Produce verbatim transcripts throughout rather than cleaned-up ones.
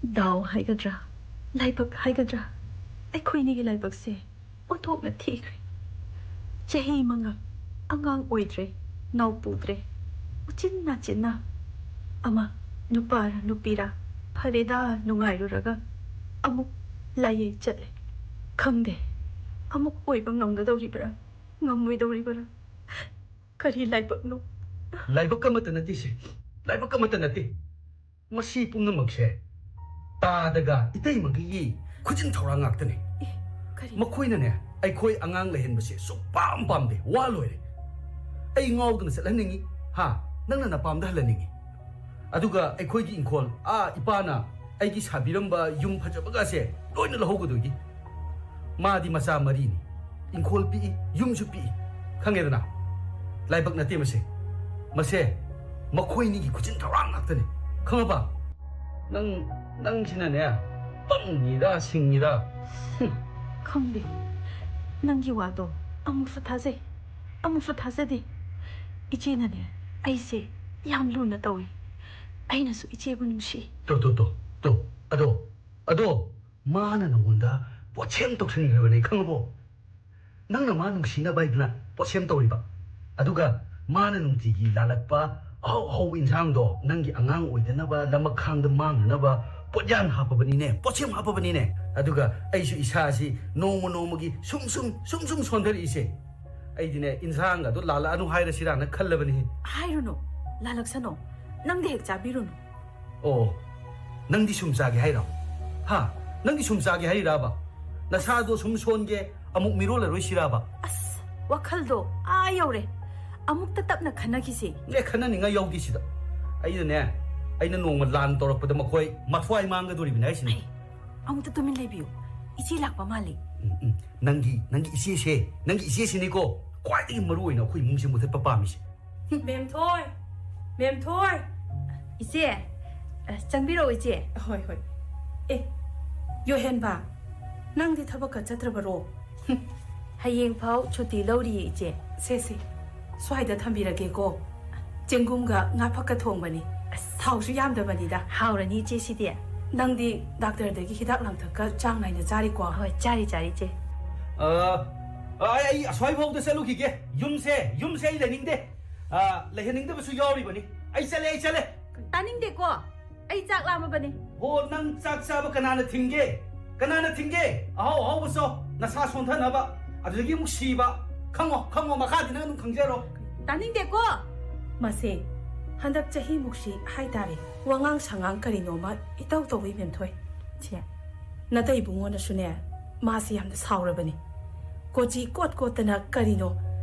ꯗꯥꯎ ꯍꯥꯏꯒꯗ꯭ꯔꯥ, ꯂꯥꯏꯕꯛ ꯍꯥꯏꯒꯗ꯭ꯔꯥ, ꯑꯩꯈꯣꯏꯅꯤꯒꯤ ꯂꯥꯏꯕꯛꯁꯦ ꯑꯣꯟꯊꯣꯛꯅ ꯊꯤꯈ꯭ꯔꯦ꯫ ꯆꯍꯤ ꯃꯉꯥ, ꯑꯉꯥꯡ ꯑꯣꯏꯗ꯭ꯔꯦ, ꯅꯥꯎ ꯄꯨꯗ꯭ꯔꯦ, ꯎꯆꯤꯟ ꯅꯥꯆꯤꯟꯅ ꯑꯃ ꯅꯨꯄꯥꯔ ꯅꯨꯄꯤꯔ ꯐꯔꯦꯗ ꯅꯨꯡꯉꯥꯏꯔꯨꯔꯒ ꯑꯃꯨꯛ ꯂꯥꯏꯌꯦꯡ ꯆꯠꯂꯦ꯫ ꯈꯪꯗꯦ, ꯑꯃꯨꯛ ꯑꯣꯏꯕ ꯉꯝꯒꯗꯧꯔꯤꯕ꯭ꯔꯥ, ꯉꯝꯃꯣꯏꯗꯧꯔꯤꯕ꯭ꯔꯥ? ꯀꯔꯤ ꯂꯥꯏꯕꯛꯅꯣ? ꯂꯥꯏꯕꯛ ꯑꯃꯠꯇ ꯅꯠꯇꯦ ꯁꯦ, ꯂꯥꯏꯕꯛ ꯑꯃꯠꯇ ꯅꯠꯇꯦ꯫ ꯃꯁꯤ ꯄꯨꯝꯅꯃꯛꯁꯦ ꯇꯥꯗꯒ ꯏꯇꯩꯃꯒꯤ ꯈꯨꯖꯤꯟ ꯊꯧꯔꯥꯡ ꯉꯥꯛꯇꯅꯦ꯫ ꯑꯦ, ꯀꯔꯤ? ꯃꯈꯣꯏꯅꯅꯦ, ꯑꯩꯈꯣꯏ ꯑꯉꯥꯡ ꯂꯩꯍꯟꯕꯁꯦ ꯁꯨꯛꯄꯥꯝ ꯄꯥꯝꯗꯦ, ꯋꯥ ꯂꯣꯏꯔꯦ꯫ ꯑꯩ ꯉꯥꯎꯗꯅ ꯆꯠꯍꯟꯅꯤꯡꯉꯤ꯫ ꯍꯥ? ꯅꯪꯅ ꯅꯄꯥꯝꯗ ꯍꯜꯍꯟꯅꯤꯡꯉꯤ꯫ ꯑꯗꯨꯒ ꯑꯩꯈꯣꯏꯒꯤ ꯏꯪꯈꯣꯜ, ꯑꯥ, ꯏꯄꯥꯅ ꯑꯩꯒꯤ ꯁꯥꯕꯤꯔꯝꯕ ꯌꯨꯝ ꯐꯖꯕꯒꯁꯦ ꯂꯣꯏꯅ ꯂꯧꯍꯧꯒꯗꯣꯏꯅꯤ꯫ ꯃꯥꯗꯤ ꯃꯆꯥ ꯃꯔꯤꯅꯤ, ꯏꯪꯈꯣꯜ ꯄꯤꯛꯏ, ꯌꯨꯝꯁꯨ ꯄꯤꯛꯏ, ꯈꯪꯉꯦꯗꯅ? ꯂꯥꯏꯕꯛ ꯅꯠꯇꯦ ꯃꯁꯦ꯫ ꯃꯁꯦ ꯃꯈꯣꯏꯅꯤꯒꯤ ꯈꯨꯖꯤꯟ ꯊꯧꯔꯥꯡ ꯉꯥꯛꯇꯅꯤ, ꯈꯪꯉꯕ? ꯅꯪ, ꯅꯪꯁꯤꯅꯅꯦ, ꯄꯪꯉꯤꯔ ꯁꯤꯡꯉꯤꯔ? ꯍꯨꯝ꯫ ꯈꯪꯗꯦ, ꯅꯪꯒꯤ ꯋꯥꯗꯣ ꯑꯃꯨꯛꯁꯨ ꯊꯥꯖꯩ, ꯑꯃꯨꯛꯁꯨ ꯊꯥꯖꯗꯦ꯫ ꯏꯆꯦꯅꯅꯦ, ꯑꯩꯁꯦ ꯌꯥꯝ ꯂꯨꯅ ꯇꯧꯏ꯫ ꯑꯩꯅꯁꯨ ꯏꯆꯦꯕꯨ ꯅꯨꯡꯁꯤ꯫ ꯇꯣ, ꯇꯣ, ꯇꯣ, ꯇꯣ, ꯑꯗꯣ, ꯑꯗꯣ, ꯃꯥꯅ ꯅꯉꯣꯟꯗ ꯄꯣꯠꯁꯦꯝ ꯇꯧꯁꯤꯟꯈ꯭ꯔꯕꯅꯦ, ꯈꯪꯉꯕꯣ? ꯅꯪꯅ ꯃꯥ ꯅꯨꯡꯁꯤꯅꯕ ꯍꯥꯏꯗꯅ ꯄꯣꯠꯁꯦꯝ ꯇꯧꯔꯤꯕ, ꯑꯗꯨꯒ ꯃꯥꯅ ꯅꯨꯡꯇꯤꯒꯤ ꯂꯥꯜꯂꯛꯄ ꯑꯍꯥꯎ ꯑꯍꯥꯎꯕ ꯏꯟꯁꯥꯡꯗꯣ ꯅꯪꯒꯤ ꯑꯉꯥꯡ ꯑꯣꯏꯗꯅꯕ, ꯂꯃꯛꯈꯥꯡꯗ ꯃꯥꯡꯅꯅꯕ ꯄꯣꯠꯌꯥꯟ ꯍꯥꯞꯄꯕꯅꯤꯅꯦ, ꯄꯣꯠꯁꯦꯝ ꯍꯥꯞꯄꯕꯅꯤꯅꯦ꯫ ꯑꯗꯨꯒ ꯑꯩꯁꯨ ꯏꯁꯥꯁꯤ ꯅꯣꯡꯃ ꯅꯣꯡꯃꯒꯤ ꯁꯨꯝ ꯁꯨꯝ, ꯁꯨꯝ ꯁꯨꯝ ꯁꯣꯟꯊꯔꯛꯏꯁꯦ꯫ ꯑꯩꯗꯤꯅꯦ, ꯏꯟꯁꯥꯡꯒꯗꯣ ꯂꯥꯜꯂꯛꯑꯅꯨ ꯍꯥꯏꯔꯁꯤꯔꯥꯅ ꯈꯜꯂꯕꯅꯤ꯫ ꯍꯥꯏꯔꯨꯅꯨ, ꯂꯥꯜꯂꯛꯁꯅꯨ꯫ ꯅꯪꯗꯤ ꯍꯦꯛ ꯆꯥꯕꯤꯔꯨꯅꯨ꯫ ꯑꯣ, ꯅꯪꯗꯤ ꯁꯨꯝ ꯆꯥꯒꯦ ꯍꯥꯏꯔꯣ? ꯍꯥ? ꯅꯪꯗꯤ ꯁꯨꯝ ꯆꯥꯒꯦ ꯍꯥꯏꯔꯤꯔꯕ? ꯅꯁꯥꯗꯣ ꯁꯨꯝ ꯁꯣꯟꯒꯦ, ꯑꯃꯨꯛ ꯃꯤꯔꯣꯜꯂꯔꯣꯏ ꯁꯤꯔꯕ? ꯑꯁ, ꯋꯥꯈꯜꯗꯣ ꯑꯥ ꯌꯧꯔꯦ꯫ ꯑꯃꯨꯛꯇ ꯇꯞꯅ ꯈꯟꯅꯈꯤꯁꯦ꯫ ꯑꯦ, ꯈꯟꯅꯅꯤꯡꯉꯥꯏ ꯌꯥꯎꯗꯦ ꯁꯤꯗ꯫ ꯑꯩꯅꯅꯦ, ꯑꯩꯅ ꯅꯣꯡꯃ ꯂꯥꯟ ꯇꯧꯔꯛꯄꯗ ꯃꯈꯣꯏ ꯃꯊ꯭ꯋꯥꯏ ꯃꯥꯡꯒꯗꯣꯔꯤꯕꯅꯤ ꯍꯥꯏꯁꯤꯅꯤ꯫ ꯑꯩ, ꯑꯃꯨꯛꯇ ꯇꯨꯃꯤꯟ ꯂꯩꯕꯤꯌꯨ꯫ ꯏꯆꯦ ꯂꯥꯛꯄ ꯃꯥꯜꯂꯤ꯫ ꯎꯝ, ꯎꯝ꯫ ꯅꯪꯒꯤ, ꯅꯪꯒꯤ ꯏꯆꯦꯁꯦ, ꯅꯪꯒꯤ ꯏꯆꯦꯁꯤꯅꯤꯀꯣ ꯈ꯭ꯋꯥꯏꯗꯒꯤ ꯃꯔꯨ ꯑꯣꯏꯅ ꯑꯩꯈꯣꯏ ꯏꯃꯨꯡꯁꯦ ꯃꯨꯊꯠꯄ ꯄꯥꯝꯃꯤꯁꯦ꯫ ꯃꯦꯝꯊꯣꯏ! ꯃꯦꯝꯊꯣꯏ! ꯏꯆꯦ, ꯑ, ꯆꯪꯕꯤꯔꯛꯑꯣ, ꯏꯆꯦ꯫ ꯍꯣꯏ, ꯍꯣꯏ꯫ ꯑꯦ, ꯌꯣꯍꯦꯟꯕ, ꯅꯪꯗꯤ ꯊꯕꯛꯀ ꯆꯠꯇ꯭ꯔꯕꯔꯣ? ꯍꯌꯦꯡ ꯐꯥꯎ ꯁꯨꯇꯤ ꯂꯧꯔꯤꯌꯦ, ꯏꯆꯦ꯫ ꯁꯦ, ꯁꯦ, ꯁ꯭ꯋꯥꯏꯗ ꯊꯝꯕꯤꯔꯒꯦꯀꯣ꯫ ꯆꯦꯡꯒꯨꯝꯒ ꯉꯥ ꯐꯛꯀ ꯊꯣꯡꯕꯅꯤ꯫ ꯑꯁ, ꯊꯥꯎꯁꯨ ꯌꯥꯝꯗꯕꯅꯤꯗ꯫ ꯍꯥꯎꯔꯅꯤ, ꯏꯆꯦ, ꯁꯤꯗꯤ꯫ ꯅꯪꯗꯤ ꯗꯥꯛꯇꯔꯗꯒꯤ ꯍꯤꯗꯥꯛ ꯂꯥꯡꯊꯛꯀ ꯆꯥꯡ ꯅꯥꯏꯅ ꯆꯥꯔꯤꯀꯣ? ꯍꯣꯏ, ꯆꯥꯔꯤ, ꯆꯥꯔꯤ, ꯏꯆꯦ꯫ ꯑ, ꯑ, ꯑꯩ, ꯑꯩ ꯑꯁ꯭ꯋꯥꯏꯐꯥꯎꯗ ꯆꯠꯂꯨꯈꯤꯒꯦ꯫ ꯌꯨꯝꯁꯦ, ꯌꯨꯝꯁꯦ ꯑꯩ ꯂꯩꯅꯤꯡꯗꯦ꯫ ꯑ, ꯂꯩꯍꯟꯅꯤꯡꯗꯕꯁꯨ ꯌꯥꯎꯔꯤꯕꯅꯤ꯫ ꯑꯩ ꯆꯠꯂꯦ, ꯑꯩ ꯆꯠꯂꯦ꯫ ꯇꯥꯅꯤꯡꯗꯦꯀꯣ꯫ ꯑꯩ ꯆꯥꯛ ꯂꯥꯝꯃꯕꯅꯤ꯫ ꯍꯣ, ꯅꯪ ꯆꯥꯛ ꯆꯥꯕ ꯀꯅꯥꯅ ꯊꯤꯡꯒꯦ? ꯀꯅꯥꯅ ꯊꯤꯡꯒꯦ? ꯑꯍꯥꯎ ꯑꯍꯥꯎꯕ ꯆꯥꯎ, ꯅꯁꯥ ꯁꯣꯟꯊꯅꯕ꯫ ꯑꯗꯨꯗꯒꯤ ꯑꯃꯨꯛ ꯁꯤꯕ꯫ ꯈꯪꯉꯣ, ꯈꯪꯉꯣ, ꯃꯈꯥꯗꯤ ꯅꯪ ꯑꯗꯨꯝ ꯈꯪꯖꯔꯣ꯫ ꯇꯥꯅꯤꯡꯗꯦꯀꯣ꯫ ꯃꯁꯦ ꯍꯟꯗꯛ ꯆꯍꯤꯃꯨꯛꯁꯤ ꯍꯥꯏꯇꯥꯔꯦ, ꯋꯥꯉꯥꯡ ꯁꯉꯥꯡ ꯀꯔꯤꯅꯣꯃ ꯏꯇꯧ ꯇꯧꯏ, ꯃꯦꯝꯊꯣꯏ꯫ ꯆꯦ꯫ ꯅꯇꯩ ꯏꯕꯨꯡꯉꯣꯅꯁꯨꯅꯦ, ꯃꯥꯁꯤ ꯌꯥꯝꯅ ꯁꯥꯎꯔꯕꯅꯤ꯫ ꯀꯣꯆꯤ ꯀꯣꯠ ꯀꯣꯠꯇꯅ ꯀꯔꯤꯅꯣ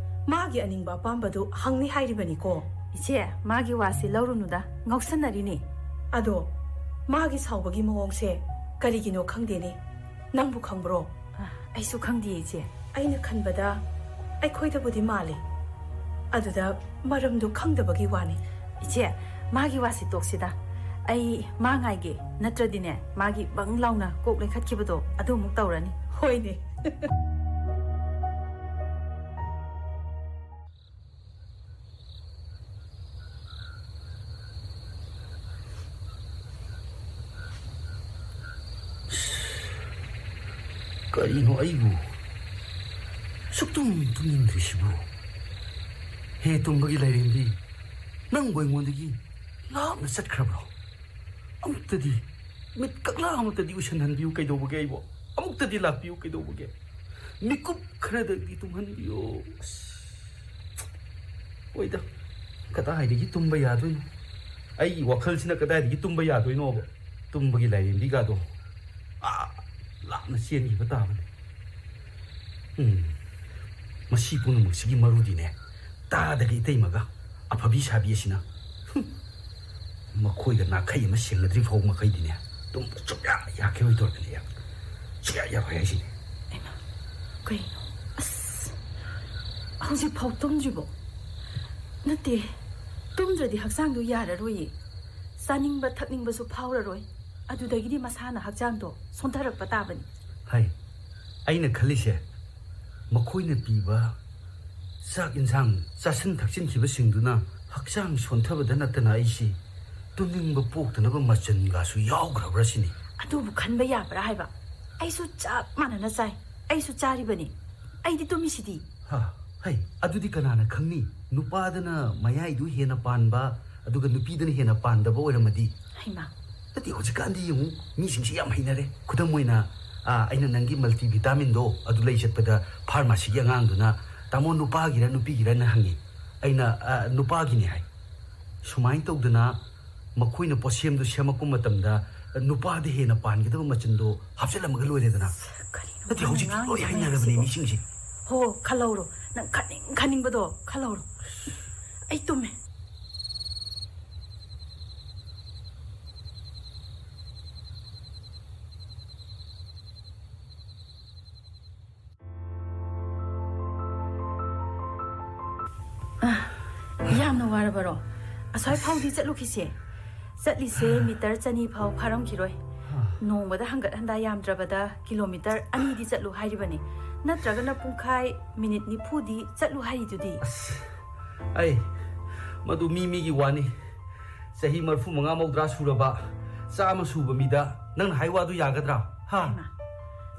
ꯃꯥꯒꯤ ꯑꯅꯤꯡꯕ ꯑꯄꯥꯝꯕꯗꯨ ꯍꯪꯅꯤ ꯍꯥꯏꯔꯤꯕꯅꯤꯀꯣ꯫ ꯏꯆꯦ, ꯃꯥꯒꯤ ꯋꯥꯁꯤ ꯂꯧꯔꯨꯅꯨꯗ, ꯉꯥꯎꯁꯟꯅꯔꯤꯅꯤ꯫ ꯑꯗꯣ ꯃꯥꯒꯤ ꯁꯥꯎꯕꯒꯤ ꯃꯑꯣꯡꯁꯦ ꯀꯔꯤꯒꯤꯅꯣ ꯈꯪꯗꯦꯅꯦ꯫ ꯅꯪꯕꯨ ꯈꯪꯕ꯭ꯔꯣ? ꯑ, ꯑꯩꯁꯨ ꯈꯪꯗꯤꯌꯦ, ꯏꯆꯦ꯫ ꯑꯩꯅ ꯈꯟꯕꯗ ꯑꯩꯈꯣꯏꯗꯕꯨꯗꯤ ꯃꯥꯜꯂꯤ꯫ ꯑꯗꯨꯗ ꯃꯔꯝꯗꯨ ꯈꯪꯗꯕꯒꯤ ꯋꯥꯅꯤ꯫ ꯏꯆꯦ, ꯃꯥꯒꯤ ꯋꯥꯁꯤ ꯇꯣꯛꯁꯤꯗ꯫ ꯑꯩ ꯃꯥ ꯉꯥꯏꯒꯦ꯫ ꯅꯠꯇ꯭ꯔꯗꯤꯅꯦ, ꯃꯥꯒꯤ ꯕꯪ ꯂꯥꯎꯅ ꯀꯣꯛ ꯂꯩꯈꯠꯈꯤꯕꯗꯣ ꯑꯗꯨ ꯑꯃꯨꯛ ꯇꯧꯔꯅꯤ꯫ ꯍꯣꯏꯅꯦ꯫ ꯀꯔꯤꯅꯣ ꯑꯩꯕꯨ ꯁꯨꯛꯇꯨꯝ ꯇꯨꯝꯅꯤꯡꯗ꯭ꯔꯤꯁꯤꯕꯨ? ꯍꯦ ꯇꯨꯝꯕꯒꯤ ꯂꯥꯏꯔꯦꯝꯕꯤ, ꯅꯪꯕꯨ ꯑꯩꯉꯣꯟꯗꯒꯤ ꯂꯥꯞꯅ ꯆꯠꯈ꯭ꯔꯕ꯭ꯔꯣ? ꯑꯃꯨꯛꯇꯗꯤ, ꯃꯤꯠ ꯀꯛꯂꯥ ꯑꯃꯨꯛꯇꯗꯤ ꯎꯏꯁꯟꯍꯟꯕꯤꯌꯨ ꯀꯩꯗꯧꯕꯒꯦ ꯑꯩꯕꯣ? ꯑꯃꯨꯛꯇꯗꯤ ꯂꯥꯛꯄꯤꯌꯨ ꯀꯩꯗꯧꯕꯒꯦ? ꯃꯤꯀꯨꯞ ꯈꯔꯗꯗꯤ ꯇꯨꯝꯍꯟꯕꯤꯌꯨ꯫ ꯑꯁ, ꯍꯣꯏꯗ, ꯀꯗꯥꯏꯗꯒꯤ ꯇꯨꯝꯕ ꯌꯥꯗꯣꯏꯅꯣ? ꯑꯩꯒꯤ ꯋꯥꯈꯜꯁꯤꯅ ꯀꯗꯥꯏꯗꯒꯤ ꯇꯨꯝꯕ ꯌꯥꯗꯣꯏꯅꯣꯕ? ꯇꯨꯝꯕꯒꯤ ꯂꯥꯏꯔꯦꯝꯕꯤꯒꯗꯣ ꯑꯥ ꯂꯥꯞꯅ ꯆꯦꯟꯈꯤꯕ ꯇꯥꯕꯅꯤ꯫ ꯎꯝ, ꯃꯁꯤ ꯄꯨꯝꯅꯃꯛꯁꯤꯒꯤ ꯃꯔꯨꯗꯤꯅꯦ, ꯇꯥꯗꯒ ꯏꯇꯩꯃꯒ ꯑꯐꯕꯤ ꯁꯥꯕꯤ ꯑꯁꯤꯅ꯫ ꯍꯨꯝ, ꯃꯈꯣꯏꯒ ꯅꯥꯈꯩ ꯑꯃ ꯁꯦꯡꯅꯗ꯭ꯔꯤ ꯐꯥꯎ ꯃꯈꯩꯗꯤꯅꯦ, ꯇꯨꯝꯕ ꯁꯨꯛꯌꯥ ꯌꯥꯈꯤꯔꯣꯏꯗꯧꯔꯕꯅꯦ꯫ ꯁꯨꯛꯌꯥ ꯌꯥꯔꯣꯏ ꯍꯥꯏꯁꯤꯅꯤ꯫ ꯍꯩꯃꯥ, ꯀꯩꯅꯣ? ꯑꯁ, ꯍꯧꯖꯤꯛꯐꯥꯎ ꯇꯨꯝꯗ꯭ꯔꯤꯕꯣ? ꯅꯠꯇꯦ, ꯇꯨꯝꯗ꯭ꯔꯗꯤ ꯍꯛꯆꯥꯡꯗꯣ ꯌꯥꯔꯔꯣꯏꯌꯦ꯫ ꯆꯥꯅꯤꯡꯕ ꯊꯛꯅꯤꯡꯕꯁꯨ ꯐꯥꯎꯔꯔꯣꯏ꯫ ꯑꯗꯨꯗꯒꯤꯗꯤ ꯃꯁꯥꯅ ꯍꯛꯆꯥꯡꯗꯣ ꯁꯣꯟꯊꯔꯛꯄ ꯇꯥꯕꯅꯤ꯫ ꯍꯥꯏ, ꯑꯩꯅ ꯈꯜꯂꯤꯁꯦ, ꯃꯈꯣꯏꯅ ꯄꯤꯕ ꯆꯥꯛ ꯏꯟꯁꯥꯡ ꯆꯥꯁꯤꯟ ꯊꯛꯆꯤꯟꯈꯤꯕꯁꯤꯡꯗꯨꯅ ꯍꯛꯆꯥꯡ ꯁꯣꯟꯊꯕꯗ ꯅꯠꯇꯅ ꯑꯩꯁꯤ ꯇꯨꯝꯅꯤꯡꯕ ꯄꯣꯛꯇꯅꯕ ꯃꯆꯜꯒꯁꯨ ꯌꯥꯎꯈ꯭ꯔꯕ꯭ꯔꯥ ꯁꯤꯅꯤ꯫ ꯑꯗꯨꯕꯨ ꯈꯟꯕ ꯌꯥꯕ꯭ꯔꯥ ꯍꯥꯏꯕ? ꯑꯩꯁꯨ ꯆꯞ ꯃꯥꯟꯅꯅ ꯆꯥꯏ꯫ ꯑꯩꯁꯨ ꯆꯥꯔꯤꯕꯅꯤ꯫ ꯑꯩꯗꯤ ꯇꯨꯝꯃꯤꯁꯤꯗꯤ꯫ ꯍꯥ, ꯍꯩ, ꯑꯗꯨꯗꯤ ꯀꯅꯥꯅ ꯈꯪꯅꯤ? ꯅꯨꯄꯥꯗꯅ ꯃꯌꯥꯏꯗꯨ ꯍꯦꯟꯅ ꯄꯥꯟꯕ, ꯑꯗꯨꯒ ꯅꯨꯄꯤꯗꯅ ꯍꯦꯟꯅ ꯄꯥꯟꯗꯕ ꯑꯣꯏꯔꯝꯃꯗꯤ? ꯍꯩꯃꯥ꯫ ꯅꯠꯇꯦ, ꯍꯧꯖꯤꯛꯀꯥꯟꯗꯤ ꯌꯦꯡꯉꯨ, ꯃꯤꯁꯤꯡꯁꯤ ꯌꯥꯝ ꯍꯩꯅꯔꯦ꯫ ꯈꯨꯗꯝ ꯑꯣꯏꯅ, ꯑ, ꯑꯩꯅ ꯅꯪꯒꯤ multivitaminꯗꯣ ꯑꯗꯨ ꯂꯩ ꯆꯠꯄꯗ pharmacyꯒꯤ ꯑꯉꯥꯡꯗꯨꯅ, "ꯇꯥꯃꯣ, ꯅꯨꯄꯥꯒꯤꯔ ꯅꯨꯄꯤꯒꯤꯔꯅ?" ꯍꯪꯉꯤ꯫ ꯑꯩꯅ, "ꯑ, ꯅꯨꯄꯥꯒꯤꯅꯤ" ꯍꯥꯏ꯫ ꯁꯨꯃꯥꯏꯅ ꯇꯧꯗꯅ ꯃꯈꯣꯏꯅ ꯄꯣꯠꯁꯦꯝꯗꯨ ꯁꯦꯝꯃꯛꯄ ꯃꯇꯝꯗ ꯅꯨꯄꯥꯗ ꯍꯦꯟꯅ ꯄꯥꯟꯒꯗꯕ ꯃꯆꯜꯗꯣ ꯍꯥꯞꯆꯤꯜꯂꯝꯃꯒ ꯂꯣꯏꯔꯦꯗꯅ꯫ ꯀꯔꯤꯅꯣ ꯅꯠꯇꯦ, ꯅꯪꯅ ꯍꯧꯖꯤꯛꯇꯤ ꯂꯣꯏ ꯉꯥꯡꯉꯤꯗꯨꯕꯣ ꯍꯩꯅꯔꯕꯅꯦ ꯍꯧꯖꯤꯛꯁꯤꯕꯣ? ꯃꯤꯁꯤꯡꯁꯦ꯫ ꯍꯣ, ꯈꯜꯍꯧꯔꯣ꯫ ꯅꯪ ꯈꯟꯅꯤꯡ ꯈꯟꯅꯤꯡꯕꯗꯣ ꯈꯜꯍꯧꯔꯣ꯫ ꯑꯩ ꯇꯨꯝꯃꯦ꯫ ꯑ, ꯌꯥꯝꯅ ꯋꯥꯔꯕꯔꯣ? ꯑꯁ꯭ꯋꯥꯏ ꯐꯥꯎꯗꯤ ꯆꯠꯂꯨꯈꯤꯁꯦ꯫ ꯆꯠꯂꯤꯁꯦ meter ꯆꯅꯤ ꯐꯥꯎ ꯐꯥꯔꯝꯈꯤꯔꯣꯏ꯫ ꯅꯣꯡꯃꯗ ꯍꯪꯒꯠ ꯍꯟꯗꯥ ꯌꯥꯝꯗ꯭ꯔꯕꯗ kilometre ꯑꯅꯤꯗꯤ ꯆꯠꯂꯨ ꯍꯥꯏꯔꯤꯕꯅꯤ꯫ ꯅꯠꯇ꯭ꯔꯒꯅ ꯄꯨꯡꯈꯥꯏ minute ꯅꯤꯐꯨꯗꯤ ꯆꯠꯂꯨ ꯍꯥꯏꯔꯤꯗꯨꯗꯤ꯫ ꯑꯁ, ꯑꯩ, ꯃꯗꯨ ꯃꯤ ꯃꯤꯒꯤ ꯋꯥꯅꯤ꯫ ꯆꯍꯤ ꯃꯔꯤꯐꯨ ꯃꯉꯥ ꯃꯧꯗ꯭ꯔꯥ ꯁꯨꯔꯕ, ꯆꯥꯝꯃ ꯁꯨꯕ ꯃꯤꯗ ꯅꯪꯅ ꯍꯥꯏ ꯋꯥꯗꯨ ꯌꯥꯒꯗ꯭ꯔꯥ? ꯍꯥ? ꯍꯩꯃꯥ,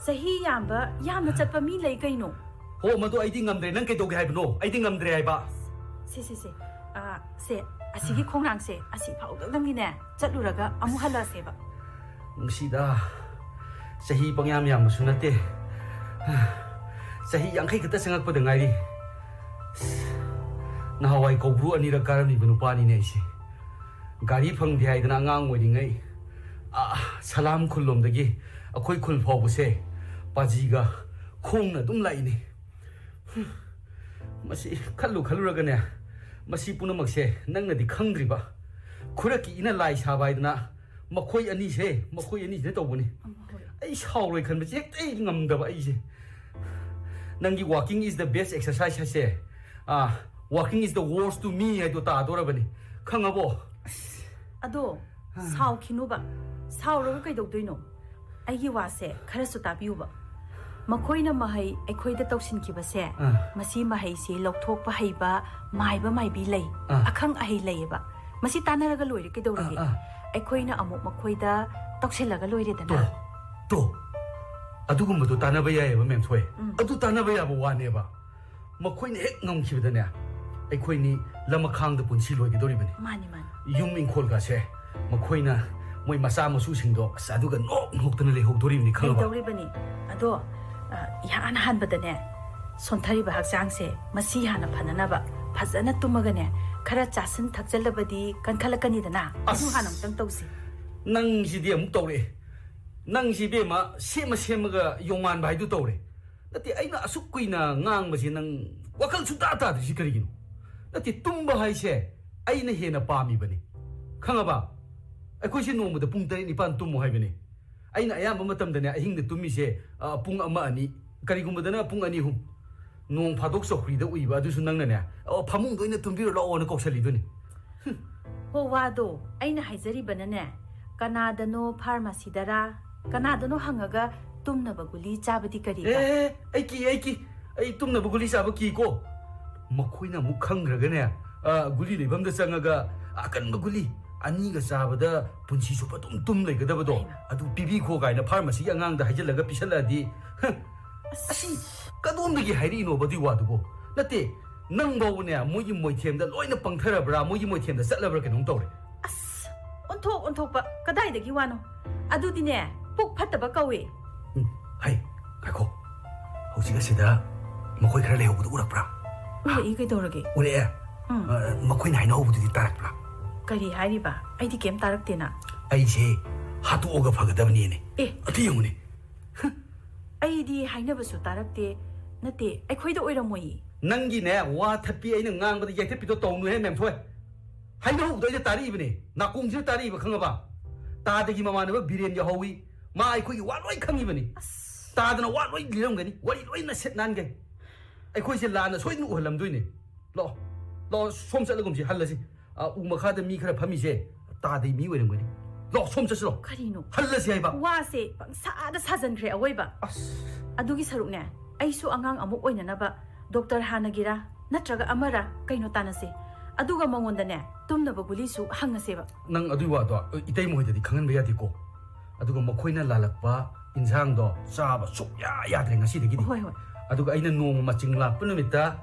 ꯆꯍꯤ ꯌꯥꯝꯕ, ꯌꯥꯝꯅ ꯆꯠꯄ ꯃꯤ ꯂꯩ ꯀꯩꯅꯣ? ꯍꯣ, ꯃꯗꯨ ꯑꯩꯗꯤ ꯉꯝꯗ꯭ꯔꯦ꯫ ꯅꯪ ꯀꯩꯗꯧꯒꯦ ꯍꯥꯏꯕꯅꯣ? ꯑꯩꯗꯤ ꯉꯝꯗ꯭ꯔꯦ ꯍꯥꯏꯕ꯫ ꯁꯦ, ꯁꯦ, ꯁꯦ꯫ ꯑ, ꯁꯦ, ꯑꯁꯤꯒꯤ ꯈꯣꯡꯅꯥꯡꯁꯦ, ꯑꯁꯤ ꯐꯥꯎꯗꯪꯒꯤꯅꯦ, ꯆꯠꯂꯨꯔꯒ ꯑꯃꯨꯛ ꯍꯜꯂꯛꯑꯁꯦꯕ꯫ ꯅꯨꯡꯁꯤꯗ, ꯆꯍꯤ ꯄꯪꯌꯥꯝ ꯌꯥꯝꯕꯁꯨ ꯅꯠꯇꯦ꯫ ꯆꯍꯤ ꯌꯥꯡꯈꯩ ꯈꯛꯇ ꯆꯪꯉꯛꯄꯗ ꯉꯥꯏꯔꯤ꯫ ꯅꯍꯥꯟꯋꯥꯏ ꯀꯧꯕ꯭ꯔꯨ ꯑꯅꯤꯔꯛ ꯀꯥꯔꯝꯃꯤꯕ ꯅꯨꯄꯥꯅꯤꯅꯦ ꯑꯩꯁꯦ꯫ ꯒꯥꯔꯤ ꯐꯪꯗꯦ ꯍꯥꯏꯗꯅ ꯑꯉꯥꯡ ꯑꯣꯏꯔꯤꯉꯩ, ꯑꯥ, ꯁꯂꯥꯝ ꯈꯨꯜꯂꯣꯝꯗꯒꯤ ꯑꯩꯈꯣꯏ ꯈꯨꯜ ꯐꯥꯎꯕꯁꯦ ꯄꯥꯖꯤꯒ ꯈꯣꯡꯅ ꯑꯗꯨꯝ ꯂꯥꯛꯏꯅꯦ꯫ ꯍꯨꯝ, ꯃꯁꯤ ꯈꯜꯂꯨ ꯈꯜꯂꯨꯔꯒꯅꯦ, ꯃꯁꯤ ꯄꯨꯝꯅꯃꯛꯁꯦ ꯅꯪꯅꯗꯤ ꯈꯪꯗ꯭ꯔꯤꯕ꯫ ꯈꯨꯔꯛꯀꯤ ꯏꯅ ꯂꯥꯏ ꯁꯥꯕ ꯍꯥꯏꯗꯅ ꯃꯈꯣꯏ ꯑꯅꯤꯁꯦ, ꯃꯈꯣꯏ ꯑꯅꯤꯁꯤꯅ ꯇꯧꯕꯅꯤ꯫ ꯑꯃ ꯍꯧꯔꯦ꯫ ꯑꯩ ꯁꯥꯎꯔꯣꯏ ꯈꯟꯕꯁꯦ ꯍꯦꯛꯇ ꯑꯩ ꯉꯝꯗꯕ ꯑꯩꯁꯦ꯫ ꯅꯪꯒꯤ "Walking is the best exercise" ꯍꯥꯏꯁꯦ, ꯑꯥ, "Walking is the worst to me" ꯍꯥꯏꯗꯣ ꯇꯥꯗꯣꯔꯕꯅꯤ꯫ ꯈꯪꯉꯕꯣ? ꯑꯗꯣ, ꯁꯥꯎꯈꯤꯅꯨꯕ꯫ ꯁꯥꯎꯔꯒ ꯀꯩꯗꯧꯗꯣꯏꯅꯣ? ꯑꯩꯒꯤ ꯋꯥꯁꯦ ꯈꯔꯁꯨ ꯇꯥꯕꯤꯌꯨꯕ꯫ ꯃꯈꯣꯏꯅ ꯃꯍꯩ ꯑꯩꯈꯣꯏꯗ ꯇꯧꯁꯤꯟꯈꯤꯕꯁꯦ, ꯑꯥ꯫ ꯃꯁꯤ ꯃꯍꯩꯁꯤ ꯂꯧꯊꯣꯛꯄ ꯍꯩꯕ ꯃꯥꯏꯕ ꯃꯥꯏꯕꯤ ꯂꯩ, ꯑꯥ꯫ ꯑꯈꯪ ꯑꯍꯩ ꯂꯩꯌꯦꯕ꯫ ꯃꯁꯤ ꯇꯥꯟꯅꯔꯒ ꯂꯣꯏꯔꯦ, ꯀꯩꯗꯧꯔꯒꯦ? ꯑꯥ, ꯑꯥ꯫ ꯑꯩꯈꯣꯏꯅ ꯑꯃꯨꯛ ꯃꯈꯣꯏꯗ ꯇꯧꯁꯤꯜꯂꯒ ꯂꯣꯏꯔꯦꯗꯅ꯫ ꯇꯣ, ꯇꯣ꯫ ꯑꯗꯨꯒꯨꯝꯕꯗꯣ ꯇꯥꯟꯅꯕ ꯌꯥꯏꯌꯦꯕ, ꯃꯦꯝꯊꯣꯏ꯫ ꯎꯝ꯫ ꯑꯗꯨ ꯇꯥꯟꯅꯕ ꯌꯥꯕ ꯋꯥꯅꯦꯕ꯫ ꯃꯈꯣꯏꯅ ꯍꯦꯛ ꯉꯝꯈꯤꯕꯗꯅꯦ, ꯑꯩꯈꯣꯏꯅꯤ ꯂꯃꯈꯥꯡꯗ ꯄꯨꯟꯁꯤ ꯂꯣꯏꯒꯗꯧꯔꯤꯕꯅꯤ꯫ ꯃꯥꯅꯤ, ꯃꯥꯅꯤ꯫ ꯌꯨꯝ ꯏꯪꯈꯣꯜꯒꯁꯦ ꯃꯈꯣꯏꯅ, ꯃꯣꯏ ꯃꯆꯥ ꯃꯁꯨꯁꯤꯡꯗꯣ, ꯑꯁ, ꯑꯗꯨꯒ ꯅꯣꯛ ꯅꯣꯛꯇꯅ ꯂꯩꯍꯧꯗꯧꯔꯤꯕꯅꯤ, ꯈꯪꯉꯕ? ꯂꯩꯗꯧꯔꯤꯕꯅꯤ꯫ ꯑꯗꯣ, ꯑ, ꯏꯍꯥꯟ ꯍꯥꯟꯕꯗꯅꯦ, ꯁꯣꯟꯊꯔꯤꯕ ꯍꯛꯆꯥꯡꯁꯦ ꯃꯁꯤ ꯍꯥꯟꯅ ꯐꯅꯅꯕ ꯐꯖꯅ ꯇꯨꯝꯃꯒꯅꯦ, ꯈꯔ ꯆꯥꯁꯤꯟ ꯊꯛꯆꯜꯂꯕꯗꯤ ꯀꯟꯈꯠꯂꯛꯀꯅꯤꯗꯅ꯫ ꯑꯗꯨ ꯑꯁ! ꯍꯥꯟꯅ ꯑꯃꯨꯛꯇꯪ ꯇꯧꯁꯤ꯫ ꯅꯪꯁꯤꯗꯤ ꯑꯃꯨꯛ ꯇꯧꯔꯛꯑꯦ꯫ ꯅꯪꯁꯤ, ꯏꯕꯦꯝꯃ, ꯁꯦꯝꯃ ꯁꯦꯝꯃꯒ ꯌꯣꯡꯉꯥꯟꯕ ꯍꯥꯏꯗꯨ ꯇꯧꯔꯦ꯫ ꯅꯠꯇꯦ, ꯑꯩꯅ ꯑꯁꯨꯛ ꯀꯨꯏꯅ ꯉꯥꯡꯕꯁꯦ ꯅꯪ ꯋꯥꯈꯜ ꯁꯨꯡꯇꯥ ꯇꯥꯗ꯭ꯔꯤꯁꯤ ꯀꯔꯤꯒꯤꯅꯣ? ꯅꯠꯇꯦ, ꯇꯨꯝꯕ ꯍꯥꯏꯁꯦ ꯑꯩꯅ ꯍꯦꯟꯅ ꯄꯥꯝꯃꯤꯕꯅꯤ, ꯈꯪꯉꯕ? ꯑꯩꯈꯣꯏꯁꯦ ꯅꯣꯡꯃꯗ ꯄꯨꯡ ꯇꯔꯦꯠ ꯅꯤꯄꯥꯟ ꯇꯨꯝꯃꯣ ꯍꯥꯏꯕꯅꯤ꯫ ꯑꯩꯅ ꯑꯌꯥꯝꯕ ꯃꯇꯝꯗꯅꯦ, ꯑꯍꯤꯡꯗ ꯇꯨꯝꯃꯤꯁꯦ, ꯑ, ꯄꯨꯡ ꯑꯃ, ꯑꯅꯤ, ꯀꯔꯤꯒꯨꯝꯕꯗꯅ ꯄꯨꯡ ꯑꯅꯤ, ꯑꯍꯨꯝ꯫ ꯅꯣꯡ ꯐꯥꯗꯣꯛ ꯆꯧꯀ꯭ꯔꯤꯗ ꯎꯏꯕ, ꯑꯗꯨꯁꯨ ꯅꯪꯅꯅꯦ, "ꯑꯣ, ꯐꯃꯨꯡꯗ ꯑꯣꯏꯅ ꯇꯨꯝꯕꯤꯔꯨ ꯂꯥꯛꯑꯣꯅ" ꯀꯧꯁꯜꯂꯤꯗꯨꯅꯤ꯫ ꯍꯨꯝ꯫ ꯍꯣ, ꯋꯥꯗꯣ ꯑꯩꯅ ꯍꯥꯏꯖꯔꯤꯕꯅꯅꯦ, ꯀꯅꯥꯗꯅꯣ ꯐꯥꯔꯃꯥꯁꯤꯗꯔꯥ, ꯀꯅꯥꯗꯅꯣ ꯍꯪꯉꯒ ꯇꯨꯝꯅꯕ ꯒꯨꯂꯤ ꯆꯥꯕꯗꯤ ꯀꯔꯤꯒ? ꯑꯦ, ꯑꯩ ꯀꯤ, ꯑꯩ ꯀꯤ꯫ ꯑꯩ ꯇꯨꯝꯅꯕ ꯒꯨꯂꯤ ꯆꯥꯕ ꯀꯤꯀꯣ꯫ ꯃꯈꯣꯏꯅ ꯑꯃꯨꯛ ꯈꯪꯈ꯭ꯔꯒꯅꯦ, ꯑ, ꯒꯨꯂꯤ ꯂꯩꯐꯝꯗ ꯆꯪꯉꯒ, "ꯑꯀꯟꯕ ꯒꯨꯂꯤ ꯑꯅꯤꯒ ꯆꯥꯕꯗ ꯄꯨꯟꯁꯤ ꯆꯨꯞꯄ ꯑꯗꯨꯝ ꯇꯨꯝ ꯂꯩꯒꯗꯕꯗꯣ, ꯍꯩꯃꯥ꯫ ꯑꯗꯨ ꯄꯤꯕꯤꯈꯣ" ꯀꯥꯏꯅ ꯐꯥꯔꯃꯥꯁꯤꯒꯤ ꯑꯉꯥꯡꯗ ꯍꯥꯏꯖꯤꯜꯂꯒ ꯄꯤꯁꯜꯂꯛꯑꯗꯤ, ꯍ, ꯑꯁ꯫ ꯑꯁꯤ ꯀꯗꯣꯝꯗꯒꯤ ꯍꯥꯏꯔꯛꯏꯅꯣꯕ ꯑꯗꯨꯏ ꯋꯥꯗꯨꯕꯣ? ꯅꯠꯇꯦ, ꯅꯪ ꯐꯥꯎꯕꯅꯦ, ꯃꯣꯏꯒꯤ ꯃꯣꯏꯊꯦꯝꯗ ꯂꯣꯏꯅ ꯄꯪꯊꯔꯕ꯭ꯔꯥ, ꯃꯣꯏꯒꯤ ꯃꯣꯏꯊꯦꯝꯗ ꯆꯠꯂꯕ꯭ꯔꯥ ꯀꯩꯅꯣꯝ ꯇꯧꯔꯦ꯫ ꯑꯁ, ꯑꯣꯟꯊꯣꯛ ꯑꯣꯟꯊꯣꯛꯄ, ꯀꯗꯥꯏꯗꯒꯤ ꯋꯥꯅꯣ? ꯑꯗꯨꯗꯤꯅꯦ, ꯄꯨꯛ ꯐꯠꯇꯕ ꯀꯧꯏ꯫ ꯎꯝ, ꯍꯩ, ꯉꯥꯏꯈꯣ꯫ ꯍꯧꯖꯤꯛ ꯑꯁꯤꯗ ꯃꯈꯣꯏ ꯈꯔ ꯂꯩꯍꯧꯕꯗꯨ ꯎꯔꯛꯄ꯭ꯔꯥ? ꯎꯔꯛꯏ, ꯀꯩꯗꯧꯔꯒꯦ? ꯎꯔꯛꯑꯦ? ꯎꯝ꯫ ꯑ, ꯃꯈꯣꯏꯅ ꯍꯥꯏꯅꯍꯧꯕꯗꯨꯗꯤ ꯇꯥꯔꯛꯄ꯭ꯔꯥ? ꯀꯔꯤ ꯍꯥꯏꯔꯤꯕ? ꯑꯩꯗꯤ ꯀꯩꯝ ꯇꯥꯔꯛꯇꯦꯅ꯫ ꯑꯩꯁꯦ ꯍꯥꯠꯇꯣꯛꯑꯒ ꯐꯒꯗꯕꯅꯦꯅꯦ꯫ ꯑꯦ꯫ ꯑꯗꯨ ꯌꯦꯡꯉꯨꯅꯦ꯫ ꯑꯩꯗꯤ ꯍꯥꯏꯅꯕꯁꯨ ꯇꯥꯔꯛꯇꯦ꯫ ꯅꯠꯇꯦ, ꯑꯩꯈꯣꯏꯗ ꯑꯣꯏꯔꯝꯃꯣꯏꯌꯦ꯫ ꯅꯪꯒꯤꯅꯦ, ꯋꯥ ꯊꯠꯄꯤ ꯑꯩꯅ ꯉꯥꯡꯕꯗ ꯌꯩꯊꯠꯄꯤꯗꯣ ꯇꯧꯅꯨꯍꯦ, ꯃꯦꯝꯊꯣꯏ꯫ ꯍꯥꯏꯅꯍꯧꯕꯗꯣ ꯑꯩꯅ ꯇꯥꯔꯛꯏꯕꯅꯦ, ꯅꯥꯀꯣꯡꯁꯤꯅ ꯇꯥꯔꯛꯏꯕ, ꯈꯪꯉꯕ? ꯇꯥꯗꯒꯤ ꯃꯃꯥꯟꯅꯕ ꯕꯤꯔꯦꯟ ꯌꯥꯎꯍꯧꯋꯤ, ꯃꯥ ꯑꯩꯈꯣꯏꯒꯤ ꯋꯥ ꯂꯣꯏ ꯈꯪꯉꯤꯕꯅꯤ꯫ ꯑꯁ꯫ ꯇꯥꯗꯅ ꯋꯥ ꯂꯣꯏ ꯂꯤꯔꯝꯒꯅꯤ, ꯋꯥꯔꯤ ꯂꯣꯏꯅ ꯁꯤꯠ ꯅꯥꯟꯒꯩ꯫ ꯑꯩꯈꯣꯏꯁꯦ ꯂꯥꯟꯅ ꯁꯣꯏꯗꯅ ꯎꯍꯜꯂꯝꯗꯣꯏꯅꯦ꯫ ꯂꯥꯛꯑꯣ, ꯂꯥꯛꯑꯣ, ꯁꯣꯝ ꯆꯠꯂꯒꯨꯝꯁꯤ, ꯍꯜꯂꯁꯤ꯫ ꯑ, ꯎ ꯃꯈꯥꯗ ꯃꯤ ꯈꯔ ꯐꯝꯃꯤꯁꯦ ꯇꯥꯗꯩ ꯃꯤ ꯑꯣꯏꯔꯝꯒꯅꯤ꯫ ꯂꯥꯛꯑꯣ, ꯁꯣꯝ ꯆꯠꯁꯤꯔꯣ? ꯀꯔꯤꯅꯣ? ꯍꯜꯂꯁꯤ ꯍꯥꯏꯕ꯫ ꯋꯥꯁꯦ ꯄꯪꯁꯥꯗ ꯁꯥꯖꯟꯈ꯭ꯔꯦ ꯑꯋꯣꯏꯕ꯫ ꯑꯁ꯫ ꯑꯗꯨꯒꯤ ꯁꯔꯨꯛꯅꯦ, ꯑꯩꯁꯨ ꯑꯉꯥꯡ ꯑꯃꯨꯛ ꯑꯣꯏꯅꯅꯕ ꯗꯣꯛꯇꯔ ꯍꯥꯟꯅꯒꯤꯔꯥ ꯅꯠꯇ꯭ꯔꯒ ꯑꯃꯔꯥ ꯀꯩꯅꯣ ꯇꯥꯟꯅꯁꯦ꯫ ꯑꯗꯨꯒ ꯃꯉꯣꯟꯗꯅꯦ, ꯇꯨꯝꯅꯕ ꯒꯨꯂꯤꯁꯨ ꯍꯪꯉꯁꯦꯕ꯫ ꯅꯪ ꯑꯗꯨꯏ ꯋꯥꯗꯣ ꯏꯇꯩꯃ ꯍꯣꯏꯗꯗꯤ ꯈꯪꯍꯟꯕ ꯌꯥꯗꯦꯀꯣ꯫ ꯑꯗꯨꯒ ꯃꯈꯣꯏꯅ ꯂꯥꯜꯂꯛꯄ ꯏꯟꯁꯥꯡꯗꯣ ꯆꯥꯕ ꯁꯨꯛꯌꯥ ꯌꯥꯗ꯭ꯔꯦ ꯉꯁꯤꯗꯒꯤꯗꯤ꯫ ꯍꯣꯏ, ꯍꯣꯏ꯫ ꯑꯗꯨꯒ ꯑꯩꯅ ꯅꯣꯡꯃ ꯃꯆꯤꯡ ꯂꯥꯛꯄ ꯅꯨꯃꯤꯠꯇ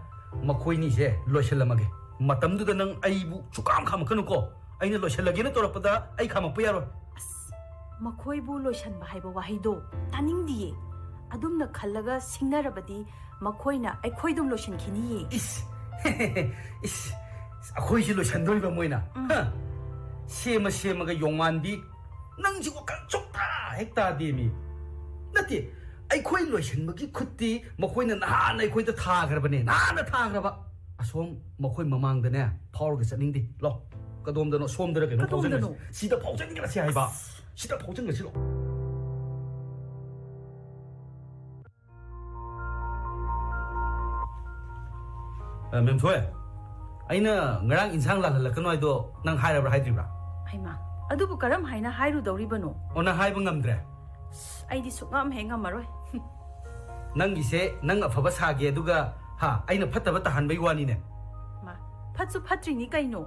ꯃꯈꯣꯏꯅꯤꯁꯦ ꯂꯣꯏꯁꯤꯜꯂꯝꯃꯒꯦ꯫ ꯃꯇꯝꯗꯨꯗ ꯅꯪ ꯑꯩꯕꯨ ꯁꯨꯛꯈꯥꯝ ꯈꯥꯝꯃꯛꯀꯅꯨꯀꯣ꯫ ꯑꯩꯅ ꯂꯣꯏꯁꯤꯜꯂꯒꯦꯅ ꯇꯧꯔꯛꯄꯗ ꯑꯩ ꯈꯥꯝꯃꯛꯄ ꯌꯥꯔꯣꯏ꯫ ꯑꯁ, ꯃꯈꯣꯏꯕꯨ ꯂꯣꯏꯁꯤꯟꯕ ꯍꯥꯏꯕ ꯋꯥꯍꯩꯗꯣ ꯇꯥꯅꯤꯡꯗꯤꯌꯦ꯫ ꯑꯗꯨꯝꯅ ꯈꯜꯂꯒ ꯁꯤꯡꯅꯔꯕꯗꯤ ꯃꯈꯣꯏꯅ ꯑꯩꯈꯣꯏꯗꯨꯝ ꯂꯣꯏꯁꯤꯟꯈꯤꯅꯤꯌꯦ꯫ ꯏꯁ! ꯏꯁ! ꯑꯩꯈꯣꯏꯁꯤ ꯂꯣꯏꯁꯟꯗꯣꯔꯤꯕ ꯃꯣꯏꯅ? ꯎꯝ꯫ ꯍ? ꯁꯦꯝꯃ ꯁꯦꯝꯃꯒ ꯌꯣꯡꯃꯥꯟꯕꯤ, ꯅꯪꯁꯤ ꯋꯥꯈꯜ ꯁꯨꯛꯇꯥ ꯍꯦꯛ ꯇꯥꯗꯦꯃꯤ꯫ ꯅꯠꯇꯦ, ꯑꯩꯈꯣꯏ ꯂꯣꯏꯁꯟꯕꯒꯤ ꯈꯨꯠꯇꯤ ꯃꯈꯣꯏꯅ ꯅꯍꯥꯟꯅ ꯑꯩꯈꯣꯏꯗ ꯊꯥꯈ꯭ꯔꯕꯅꯦ, ꯅꯍꯥꯟꯅ ꯊꯥꯈ꯭ꯔꯕ꯫ ꯑꯁꯣꯝ ꯃꯈꯣꯏ ꯃꯃꯥꯡꯗꯅꯦ ꯐꯥꯎꯔꯒ ꯆꯠꯅꯤꯡꯗꯦ꯫ ꯂꯥꯎ, ꯀꯗꯣꯝꯗꯅꯣ? ꯁꯣꯝꯗꯔ ꯀꯩꯅꯣ ꯀꯗꯣꯝꯗꯅꯣ? ꯐꯥꯎꯖꯟꯈ꯭ꯔꯁꯤ꯫ ꯁꯤꯗ ꯐꯥꯎꯖꯟꯈ꯭ꯔꯁꯤ ꯍꯥꯏꯕ꯫ ꯑꯁ꯫ ꯁꯤꯗ ꯐꯥꯎꯖꯟꯈ꯭ꯔꯁꯤ ꯂꯥꯎ꯫ ꯑ, ꯃꯦꯝꯊꯣꯏ, ꯑꯩꯅ ꯉꯔꯥꯡ ꯏꯟꯁꯥꯡ ꯂꯥꯜꯍꯜꯂꯛꯀꯅꯣ ꯍꯥꯏꯗꯣ ꯅꯪ ꯍꯥꯏꯔꯕ꯭ꯔꯥ ꯍꯥꯏꯗ꯭ꯔꯤꯕ꯭ꯔꯥ? ꯍꯩꯃꯥ, ꯑꯗꯨꯕꯨ ꯀꯔꯝ ꯍꯥꯏꯅ ꯍꯥꯏꯔꯨꯗꯧꯔꯤꯕꯅꯣ? ꯑꯣ, ꯅꯪ ꯍꯥꯏꯕ ꯉꯝꯗ꯭ꯔꯦ? ꯑꯁ, ꯑꯩꯗꯤ ꯁꯨꯛꯉꯝ ꯍꯦꯛ ꯉꯝꯃꯔꯣꯏ꯫ ꯅꯪꯒꯤꯁꯦ ꯅꯪ ꯑꯐꯕ ꯁꯥꯒꯦ, ꯑꯗꯨꯒ, ꯍꯥ, ꯑꯩꯅ ꯐꯠꯇꯕ ꯇꯥꯍꯟꯕꯩ ꯋꯥꯅꯤꯅꯦ꯫ ꯃꯥ, ꯐꯠꯁꯨ ꯐꯠꯇ꯭ꯔꯤꯅꯤ ꯀꯩꯅꯣ꯫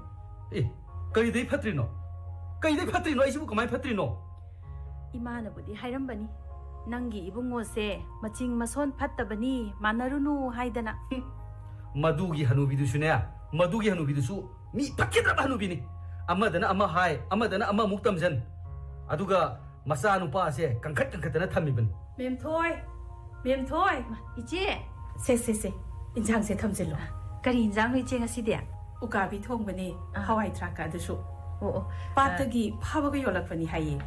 ꯑꯦ, ꯀꯩꯗꯩ ꯐꯠꯇ꯭ꯔꯤꯅꯣ? ꯀꯩꯗꯩ ꯐꯠꯇ꯭ꯔꯤꯅꯣ? ꯑꯩꯁꯤꯕꯨ ꯀꯃꯥꯏ ꯐꯠꯇ꯭ꯔꯤꯅꯣ? ꯏꯃꯥꯅꯕꯨꯗꯤ ꯍꯥꯏꯔꯝꯕꯅꯤ, ꯅꯪꯒꯤ ꯏꯕꯨꯡꯉꯣꯁꯦ ꯃꯆꯤꯡ ꯃꯁꯣꯟ ꯐꯠꯇꯕꯅꯤ, ꯃꯥꯟꯅꯔꯨꯅꯨ ꯍꯥꯏꯗꯅ꯫ ꯍꯨꯝ, ꯃꯗꯨꯒꯤ ꯍꯅꯨꯕꯤꯗꯨꯁꯨꯅꯦ, ꯃꯗꯨꯒꯤ ꯍꯅꯨꯕꯤꯗꯨꯁꯨ ꯃꯤ ꯐꯠꯈꯤꯗ꯭ꯔꯕ ꯍꯅꯨꯕꯤꯅꯤ꯫ ꯑꯃꯗꯅ ꯑꯃ ꯍꯥꯏ, ꯑꯃꯗꯅ ꯑꯃꯃꯨꯛ ꯇꯝꯖꯟ꯫ ꯑꯗꯨꯒ ꯃꯆꯥꯅꯨꯄꯥꯁꯦ ꯀꯟꯈꯠ ꯀꯟꯈꯠꯇꯅ ꯊꯝꯃꯤꯕꯅꯤ꯫ ꯃꯦꯝꯊꯣꯏ, ꯃꯦꯝꯊꯣꯏ꯫ ꯃꯥ, ꯏꯆꯦ꯫ ꯁꯦ, ꯁꯦ, ꯁꯦ, ꯏꯟꯁꯥꯡꯁꯦ ꯊꯝꯖꯤꯜꯂꯣ꯫ ꯀꯔꯤ ꯏꯟꯁꯥꯡꯅꯣ ꯏꯆꯦ ꯉꯁꯤꯗꯤ? ꯎꯀꯥꯕꯤ ꯊꯣꯡꯕꯅꯦ, ꯑꯥ꯫ ꯍꯋꯥꯏ ꯊ꯭ꯔꯥꯛꯀ ꯑꯗꯨꯁꯨ꯫ ꯑꯣ, ꯑꯣ꯫ ꯄꯥꯠꯇꯒꯤ ꯐꯥꯕꯒ ꯌꯣꯜꯂꯛꯄꯅꯤ ꯍꯥꯏꯌꯦ꯫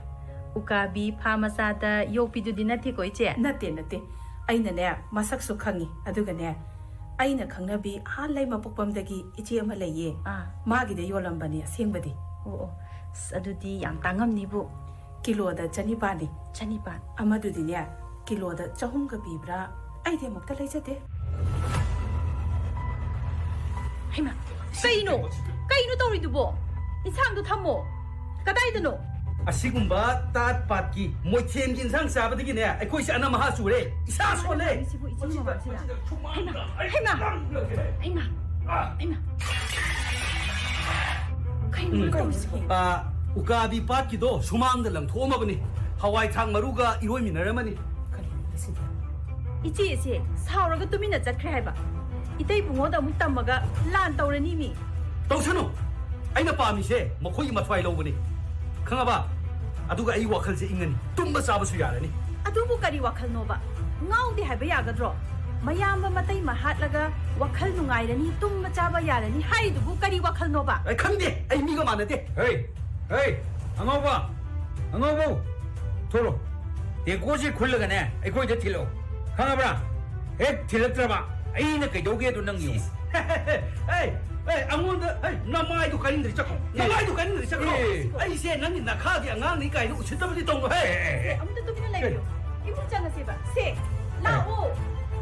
ꯎꯀꯥꯕꯤ ꯐꯥ ꯃꯆꯥꯗ ꯌꯣꯛꯄꯤꯗꯨꯗꯤ ꯅꯠꯇꯦꯀꯣ, ꯏꯆꯦ? ꯅꯠꯇꯦ, ꯅꯠꯇꯦ꯫ ꯑꯩꯅꯅꯦ, ꯃꯁꯛꯁꯨ ꯈꯪꯉꯤ꯫ ꯑꯗꯨꯒꯅꯦ, ꯑꯩꯅ ꯈꯪꯅꯕꯤ ꯑꯍꯥꯟ ꯂꯩꯃꯄꯣꯛꯄꯝꯗꯒꯤ ꯏꯆꯦ ꯑꯃ ꯂꯩꯌꯦ꯫ ꯑꯥ꯫ ꯃꯥꯒꯤꯗ ꯌꯣꯜꯂꯝꯕꯅꯤ ꯑꯁꯦꯡꯕꯗꯤ꯫ ꯑꯣ, ꯑꯣ꯫ ꯑꯁ, ꯑꯗꯨꯗꯤ ꯌꯥꯝ ꯇꯥꯡꯉꯝꯅꯤꯕꯨ꯫ ꯀꯤꯂꯣꯗ ꯆꯅꯤꯄꯥꯟꯅꯤ꯫ ꯆꯅꯤꯄꯥꯟ꯫ ꯑꯃꯗꯨꯗꯤꯅꯦ, ꯀꯤꯂꯣꯗ ꯆꯍꯨꯝꯒ ꯄꯤꯕ꯭ꯔꯥ? ꯑꯩꯗꯤ ꯑꯃꯨꯛꯇ ꯂꯩꯖꯗꯦ꯫ ꯍꯩꯃꯥ, ꯀꯩꯅꯣ? ꯀꯩꯅꯣ ꯇꯧꯔꯤꯗꯨꯕꯣ? ꯏꯟꯁꯥꯡꯗꯣ ꯊꯝꯃꯣ꯫ ꯀꯗꯥꯏꯗꯅꯣ? ꯑꯁꯤꯒꯨꯝꯕ ꯇꯥꯠ ꯄꯥꯠꯀꯤ ꯃꯣꯏꯊꯦꯟꯒꯤ ꯏꯟꯁꯥꯡ ꯆꯥꯕꯗꯒꯤꯅꯦ, ꯑꯩꯈꯣꯏꯁꯦ ꯑꯅꯝ ꯑꯍꯥ ꯆꯨꯔꯦ꯫ ꯏꯁꯥ ꯁꯣꯜꯂꯦ꯫ ꯁꯤꯕꯨ ꯏꯆꯦ ꯃꯃꯥꯡꯁꯤꯗ꯫ ꯍꯩꯃꯥ, ꯍꯩꯃꯥ, ꯍꯩꯃꯥ, ꯍꯩꯃꯥ꯫ ꯎꯝ꯫ ꯀꯩꯅꯣ ꯁꯤꯕꯣ? ꯑꯥ, ꯎꯀꯥꯕꯤ ꯄꯥꯠꯀꯤꯗꯣ ꯁꯨꯃꯥꯡꯗ ꯂꯪꯊꯣꯛꯑꯝꯃꯕꯅꯤ꯫ ꯍꯋꯥꯏ ꯊ꯭ꯔꯥꯛ ꯃꯔꯨꯒ ꯏꯔꯣꯏꯃꯤꯟꯅꯔꯝꯃꯅꯤ꯫ ꯀꯔꯤꯅꯣ ꯁꯤꯗꯤ? ꯏꯆꯦ, ꯏꯆꯦ, ꯁꯥꯎꯔꯒ ꯇꯨꯃꯤꯟꯅ ꯆꯠꯈ꯭ꯔꯦ ꯍꯥꯏꯕ꯫ ꯏꯇꯩ ꯕꯨꯡꯉꯣꯗ ꯑꯃꯨꯛ ꯇꯝꯃꯒ ꯂꯥꯟ ꯇꯧꯔꯅꯤ ꯃꯤ꯫ ꯇꯧꯁꯅꯨ꯫ ꯑꯩꯅ ꯄꯥꯝꯃꯤꯁꯦ ꯃꯈꯣꯏꯒꯤ ꯃꯊ꯭ꯋꯥꯏ ꯂꯧꯕꯅꯤ꯫ ꯈꯪꯉꯕ? ꯑꯗꯨꯒ ꯑꯩ ꯋꯥꯈꯜꯁꯦ ꯏꯪꯉꯅꯤ꯫ ꯇꯨꯝꯕ ꯆꯥꯕꯁꯨ ꯌꯥꯔꯅꯤ꯫ ꯑꯗꯨꯕꯨ ꯀꯔꯤ ꯋꯥꯈꯜꯅꯣꯕ? ꯉꯥꯎꯗꯦ ꯍꯥꯏꯕ ꯌꯥꯒꯗ꯭ꯔꯣ? ꯃꯌꯥꯝꯕ ꯃꯇꯩ ꯃꯍꯥꯠꯂꯒ ꯋꯥꯈꯜ ꯅꯨꯡꯉꯥꯏꯔꯅꯤ, ꯇꯨꯝꯕ ꯆꯥꯕ ꯌꯥꯔꯅꯤ ꯍꯥꯏꯔꯤꯗꯨꯕꯨ ꯀꯔꯤ ꯋꯥꯈꯜꯅꯣꯕ? ꯑꯩ ꯈꯪꯗꯦ, ꯑꯩ ꯃꯤꯒ ꯃꯥꯟꯅꯗꯦ꯫ ꯍꯩ, ꯍꯩ, ꯑꯉꯥꯎꯕ, ꯑꯉꯥꯎꯕꯧ, ꯊꯣꯛꯂꯛꯑꯣ꯫ ꯇꯦꯡꯀꯣꯠꯁꯦ ꯈꯨꯜꯂꯒꯅꯦ, ꯑꯩꯈꯣꯏꯗ ꯊꯤꯜꯂꯛꯑꯣ꯫ ꯈꯪꯉꯕ꯭ꯔꯥ? ꯍꯦꯛ ꯊꯤꯜꯂꯛꯇ꯭ꯔꯕ, ꯑꯩꯅ ꯀꯩꯗꯧꯒꯦꯗꯣ ꯅꯪ ꯌꯦꯡꯉꯨ꯫ ꯍꯦ, ꯍꯦ, ꯑꯩꯉꯣꯟꯗ, ꯍꯦ, ꯅꯃꯥꯏꯗꯣ ꯀꯥꯏꯅꯤꯡꯗ꯭ꯔꯗꯤ ꯆꯠꯈ꯭ꯔꯣ꯫ ꯅꯃꯥꯏꯗꯣ ꯀꯥꯏꯅꯤꯡꯗ꯭ꯔꯗꯤ ꯆꯠꯈ꯭ꯔꯣ꯫ ꯑꯦ꯫ ꯑꯩꯁꯦ ꯅꯪꯒꯤ ꯅꯈꯥꯒꯤ ꯑꯉꯥꯡꯅꯤ ꯀꯥꯏꯅ ꯎꯁꯤꯠꯇꯕꯗꯤ ꯇꯧꯅꯨ, ꯍꯦ꯫ ꯑꯦ, ꯑꯦ, ꯑꯦ꯫ ꯑꯃꯨꯛꯇ ꯇꯨꯃꯤꯟꯅ ꯂꯩꯕꯤꯌꯨ꯫ ꯏꯃꯨꯡ ꯆꯪꯉꯁꯦꯕ꯫ ꯁꯦ, ꯂꯥꯛꯑꯣ꯫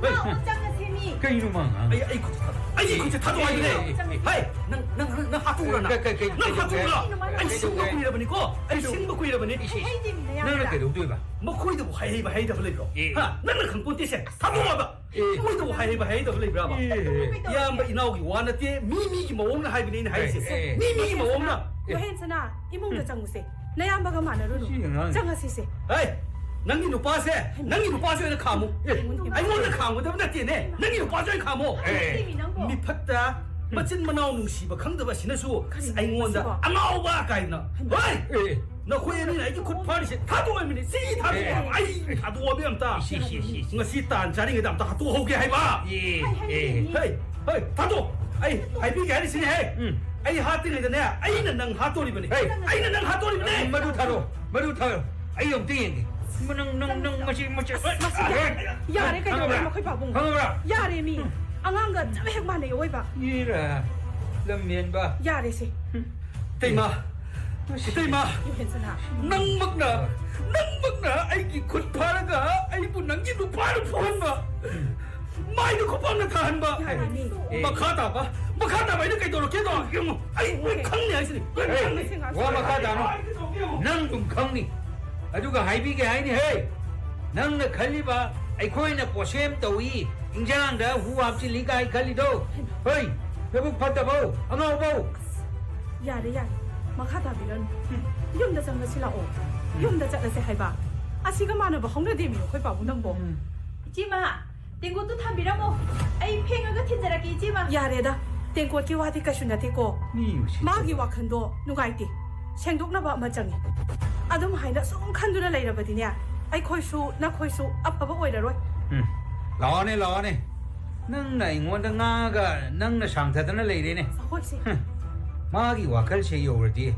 ꯍꯦ꯫ ꯂꯥꯛꯑꯣ, ꯆꯪꯉꯁꯦ ꯃꯤ꯫ ꯀꯩꯅꯣ ꯃꯥ ꯉꯥꯡ-, ꯑꯩ, ꯑꯩ ꯈꯨꯠꯁꯦ ꯊꯥꯗꯣꯛ-, ꯑꯩ, ꯑꯩ ꯈꯨꯠꯁꯦ ꯊꯥꯗꯣꯛꯑꯣ ꯍꯥꯏꯕꯅꯦ꯫ ꯑꯦ, ꯑꯦ, ꯑꯦ꯫ ꯍꯦ, ꯅꯪ, ꯅꯪ, ꯅꯪ ꯍꯥꯠꯇꯣꯛꯎꯔ ꯅꯪ? ꯀꯩ, ꯀꯩ, ꯀꯩ, ꯅꯪ ꯀꯩ, ꯍꯥꯠꯇꯣꯛꯎꯔ? ꯀꯩ, ꯅꯪ? ꯑꯩ ꯁꯤꯡꯕ ꯀꯩꯗꯧꯒꯦ? ꯀꯨꯏꯔꯕꯅꯤꯀꯣ꯫ ꯑꯩ ꯁꯤꯡꯕ ꯀꯨꯏꯔꯕꯅꯤ꯫ ꯑꯩ ꯍꯩ, ꯍꯩ, ꯍꯩ, ꯅꯌꯥꯝꯕꯗ꯫ ꯅꯪꯅ ꯀꯩꯗꯧꯗꯣꯏꯕ? ꯃꯈꯣꯏꯗꯕꯨ ꯍꯩꯕ ꯍꯩꯗꯕ ꯂꯩꯕ꯭ꯔꯣ? ꯑꯦ꯫ ꯍꯥ? ꯅꯪꯅ ꯈꯪꯄꯣꯟꯇꯦꯁꯦ꯫ ꯊꯥꯗꯣꯛꯑꯣꯕ꯫ ꯑꯦ꯫ ꯃꯣꯏꯗꯕꯨ ꯍꯥꯏꯍꯩꯕ ꯍꯥꯏꯍꯩꯗꯕ ꯂꯩꯕ꯭ꯔꯥꯕ? ꯑꯦ꯫ ꯏꯌꯥꯝꯕ ꯏꯅꯥꯎꯒꯤ ꯋꯥ ꯅꯠꯇꯦ, ꯃꯤ ꯃꯤꯒꯤ ꯃꯑꯣꯡꯅ ꯍꯥꯏꯕꯅꯦ ꯑꯩꯅ ꯍꯥꯏꯔꯤꯁꯦ꯫ ꯑꯦ, ꯑꯦ꯫ ꯃꯤ ꯃꯤꯒꯤ ꯃꯑꯣꯡꯅ꯫ ꯌꯨꯍꯦꯟ ꯁꯅꯥ, ꯏꯃꯨꯡꯗ ꯎꯝ꯫ ꯆꯪꯉꯨꯁꯦ꯫ ꯅꯌꯥꯝꯕꯒ ꯃꯥꯟꯅꯔꯨꯅꯨ꯫ ꯁꯤ ꯑꯉꯥꯡ꯫ ꯆꯪꯉꯁꯤꯁꯦ꯫ ꯍꯩ! ꯅꯪꯒꯤ ꯅꯨꯄꯥꯁꯦ, ꯍꯩꯃꯥ꯫ ꯅꯪꯒꯤ ꯅꯨꯄꯥꯁꯦ ꯑꯣꯏꯅ ꯈꯥꯝꯃꯨ꯫ ꯑꯦ꯫ ꯑꯩꯉꯣꯟꯗ ꯈꯥꯝꯒꯗꯕ ꯅꯠꯇꯦꯅꯦ, ꯅꯪꯒꯤ ꯅꯨꯄꯥꯁꯦ ꯑꯣꯏꯅ ꯈꯥꯝꯃꯣ꯫ ꯑꯦ꯫ ꯀꯔꯤꯅꯣ ꯅꯪꯕꯣ? ꯃꯤꯐꯠꯇ, ꯎꯝ꯫ ꯃꯆꯤꯟ ꯃꯅꯥꯎ ꯅꯨꯡꯁꯤꯕ ꯈꯪꯗꯕ ꯑꯁꯤꯅꯁꯨ ꯀꯔꯤꯅꯣ ꯑꯩꯉꯣꯟꯗ ꯁꯤꯕꯣ? ꯑꯉꯥꯎꯕ ꯀꯥꯏꯅ꯫ ꯍꯩꯃꯥ꯫ ꯍꯣꯏ! ꯑꯦ꯫ ꯅꯈꯣꯏ ꯑꯅꯤꯅ ꯑꯩꯒꯤ ꯈꯨꯠ ꯐꯥꯔꯤꯁꯦ ꯊꯥꯗꯣꯛꯑꯣ ꯍꯥꯏꯕꯅꯤ꯫ ꯁꯤ ꯊꯥꯗꯣꯛꯑꯣ꯫ ꯑꯦ꯫ ꯑꯩ ꯊꯥꯗꯣꯛꯑꯣ ꯑꯝꯇ꯫ ꯏꯁ, ꯏꯁ, ꯏꯁ, ꯏꯁ꯫ ꯉꯁꯤ ꯇꯥꯟ ꯆꯥꯔꯤꯉꯩꯗ ꯑꯝꯇ ꯍꯥꯠꯇꯣꯛꯍꯧꯒꯦ ꯍꯥꯏꯕ꯫ ꯑꯦ, ꯍꯩ, ꯍꯩ, ꯑꯦ꯫ ꯍꯩ, ꯍꯩ, ꯊꯥꯗꯣꯛꯑꯣ꯫ ꯑꯩ ꯍꯥꯏꯕꯤꯒꯦ ꯍꯥꯏꯔꯤꯁꯤꯅꯦ, ꯍꯦ꯫ ꯎꯝ꯫ ꯑꯩ ꯍꯥꯠꯇ꯭ꯔꯤꯉꯩꯗꯅꯦ, ꯑꯩꯅ ꯅꯪ ꯍꯥꯠꯇꯣꯔꯤꯕꯅꯤ꯫ ꯍꯩ꯫ ꯑꯩꯅ ꯅꯪ ꯍꯥꯠꯇꯣꯔꯤꯕꯅꯤ꯫ ꯃꯗꯨ ꯊꯥꯗꯣꯛꯑꯣ꯫ ꯃꯗꯨ ꯊꯥꯗꯣꯛꯑꯣ꯫ ꯑꯩ ꯑꯝꯇ ꯌꯦꯡꯒꯦ꯫ ꯅꯪ, ꯅꯪ, ꯅꯪ, ꯃꯁꯤ, ꯃꯁꯤ꯫ ꯑꯁ, ꯃꯁꯤ ꯌꯥꯔꯦ꯫ ꯌꯥꯔꯦ, ꯀꯩꯗꯧꯔꯦ, ꯈꯪꯉꯕ꯭ꯔꯥ? ꯃꯈꯣꯏ ꯄꯥꯕꯨꯡ? ꯈꯪꯉꯕ꯭ꯔꯥ? ꯌꯥꯔꯦ ꯃꯤ꯫ ꯎꯝ꯫ ꯑꯉꯥꯡꯒ ꯆꯞ ꯍꯦꯛ ꯃꯥꯟꯅꯩ ꯑꯋꯣꯏꯕ꯫ ꯏꯔꯥ, ꯂꯝꯍꯦꯟꯕ꯫ ꯌꯥꯔꯦꯁꯦ꯫ ꯎꯝ꯫ ꯏꯇꯩꯃ, ꯏꯇꯩꯃ, ꯌꯨꯍꯦꯟ ꯁꯅꯥ꯫ ꯅꯪꯃꯛꯅ, ꯅꯪꯃꯛꯅ ꯑꯩꯒꯤ ꯈꯨꯠ ꯐꯥꯔꯒ ꯑꯩꯕꯨ ꯅꯪꯒꯤ ꯅꯨꯄꯥꯅ ꯐꯨꯍꯟꯕ, ꯃꯥꯏꯗ ꯈꯨꯄꯥꯛꯅ ꯊꯥꯍꯟꯕ꯫ ꯌꯥꯔꯦꯅꯦ꯫ ꯑꯦ꯫ ꯃꯈꯥ ꯇꯥꯕ, ꯃꯈꯥ ꯇꯥꯕ ꯑꯩꯅ ꯀꯩꯗꯧꯔꯛꯀꯦꯗꯣ ꯌꯦꯡꯉꯨ꯫ ꯑꯩ ꯂꯣꯏ ꯈꯪꯅꯤ ꯍꯥꯏꯁꯤꯅꯤ, ꯂꯣꯏ ꯈꯪꯅꯤ꯫ ꯍꯦ, ꯋꯥ ꯃꯈꯥ ꯇꯥꯅꯨ꯫ ꯅꯪ ꯑꯗꯨꯝ ꯈꯪꯅꯤ꯫ ꯑꯗꯨꯒ ꯍꯥꯏꯕꯤꯒꯦ ꯍꯥꯏꯅꯤ ꯍꯦ, ꯅꯪꯅ ꯈꯜꯂꯤꯕ ꯑꯩꯈꯣꯏꯅ ꯄꯣꯠꯁꯦꯝ ꯇꯧꯏ, ꯏꯟꯖꯥꯡꯗ ꯍꯨ ꯍꯥꯞꯆꯤꯜꯂꯤ ꯀꯥꯏ ꯈꯜꯂꯤꯗꯣ, ꯍꯣꯏ, ꯅꯕꯨꯛ ꯐꯠꯇꯕꯧ, ꯑꯉꯥꯎꯕꯧ, ꯌꯥꯔꯦ, ꯌꯥꯔꯦ꯫ ꯃꯈꯥ ꯇꯥꯕꯤꯔꯅꯨ꯫ ꯎꯝ꯫ ꯌꯨꯝꯗ ꯆꯪꯉꯁꯤ ꯂꯥꯛꯑꯣ꯫ ꯎꯝ꯫ ꯌꯨꯝꯗ ꯆꯠꯂꯁꯦ ꯍꯥꯏꯕ꯫ ꯑꯁꯤꯒ ꯃꯥꯟꯅꯕ ꯍꯧꯅꯗꯦꯃꯤ, ꯑꯩꯈꯣꯏ ꯄꯥꯕꯨꯡ ꯅꯪꯕꯣ꯫ ꯎꯝ꯫ ꯏꯆꯦꯃ, ꯇꯦꯡꯀꯣꯠꯇꯨ ꯊꯝꯕꯤꯔꯝꯃꯣ꯫ ꯑꯩ ꯐꯦꯡꯉꯒ ꯊꯤꯟꯖꯔꯛꯀꯦ, ꯏꯆꯦꯃ꯫ ꯌꯥꯔꯦꯗ, ꯇꯦꯡꯀꯣꯠꯀꯤ ꯋꯥꯗꯤ ꯀꯩꯁꯨ ꯅꯠꯇꯦꯀꯣ꯫ ꯃꯤ ꯎꯁꯤꯠꯇꯕ꯫ ꯃꯥꯒꯤ ꯋꯥꯈꯜꯗꯣ ꯅꯨꯡꯉꯥꯏꯇꯦ꯫ ꯁꯦꯡꯗꯣꯛꯅꯕ ꯑꯃ ꯆꯪꯉꯤ꯫ ꯑꯗꯨꯝ ꯍꯥꯏꯅ ꯁꯨꯝ ꯈꯟꯗꯨꯅ ꯂꯩꯔꯕꯗꯤꯅꯦ, ꯑꯩꯈꯣꯏꯁꯨ ꯅꯈꯣꯏꯁꯨ ꯑꯐꯕ ꯑꯣꯏꯔꯔꯣꯏ꯫ ꯎꯝ꯫ ꯂꯥꯛꯑꯣꯅꯦ, ꯂꯥꯛꯑꯣꯅꯦ꯫ ꯅꯪꯅ ꯑꯩꯉꯣꯟꯗ ꯉꯥꯡꯉꯒ ꯅꯪꯅ ꯁꯥꯡꯊꯗꯅ ꯂꯩꯔꯦꯅꯦ꯫ ꯍꯣꯏꯁꯦ꯫ ꯍꯝ꯫ ꯃꯥꯒꯤ ꯋꯥꯈꯜꯁꯦ ꯌꯧꯔꯗꯤ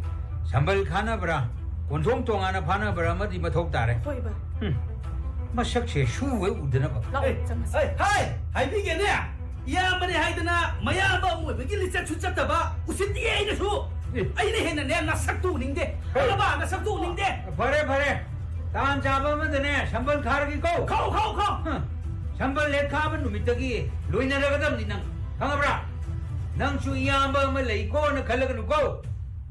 ꯁꯝꯕꯜ ꯈꯥꯅꯕ꯭ꯔꯥ, ꯀꯣꯟꯊꯣꯡ ꯇꯣꯉꯥꯟꯅ ꯐꯥꯅꯕ꯭ꯔꯥ ꯑꯃꯗꯤ ꯃꯊꯧ ꯇꯥꯔꯦ꯫ ꯍꯣꯏ, ꯕꯥ꯫ ꯍꯝ꯫ ꯃꯁꯛꯁꯦ ꯁꯨ ꯍꯦꯛ ꯎꯗꯅꯕ꯫ ꯂꯥꯛꯑꯣ, ꯑꯦ, ꯆꯪꯉꯁꯤ꯫ ꯑꯦ, ꯍꯥꯏ! ꯍꯥꯏꯕꯤꯒꯦꯅꯦ! ꯏꯌꯥꯝꯕꯅꯦ ꯍꯥꯏꯗꯅ ꯃꯌꯥꯝꯕ ꯑꯃ ꯑꯣꯏꯕꯒꯤ ꯂꯤꯆꯠꯁꯨ ꯆꯠꯇꯕ, ꯎꯁꯤꯠꯇꯤꯌꯦ ꯑꯩꯅꯁꯨ꯫ ꯑꯦ꯫ ꯑꯩꯅ ꯍꯦꯟꯅꯅꯦ ꯅꯁꯛꯇꯨ ꯎꯅꯤꯡꯗꯦ꯫ ꯍꯦ꯫ ꯈꯪꯉꯕ? ꯅꯁꯛꯇꯨ ꯎꯅꯤꯡꯗꯦ꯫ ꯐꯔꯦ, ꯐꯔꯦ꯫ ꯇꯥꯟ ꯆꯥꯕ ꯑꯃꯗꯅꯦ ꯁꯝꯕꯜ ꯈꯥꯔꯒꯦꯀꯣ꯫ ꯈꯥꯎ, ꯈꯥꯎ, ꯈꯥꯎ꯫ ꯍ꯫ ꯁꯝꯕꯜ ꯍꯦꯛ ꯈꯥꯕ ꯅꯨꯃꯤꯠꯇꯒꯤ ꯂꯣꯏꯅꯔꯒꯗꯕꯅꯤ ꯅꯪ꯫ ꯈꯪꯉꯕ꯭ꯔꯥ? ꯅꯪꯁꯨ ꯏꯌꯥꯝꯕ ꯑꯃ ꯂꯩꯀꯣꯅ ꯈꯜꯂꯒꯅꯨꯀꯣ꯫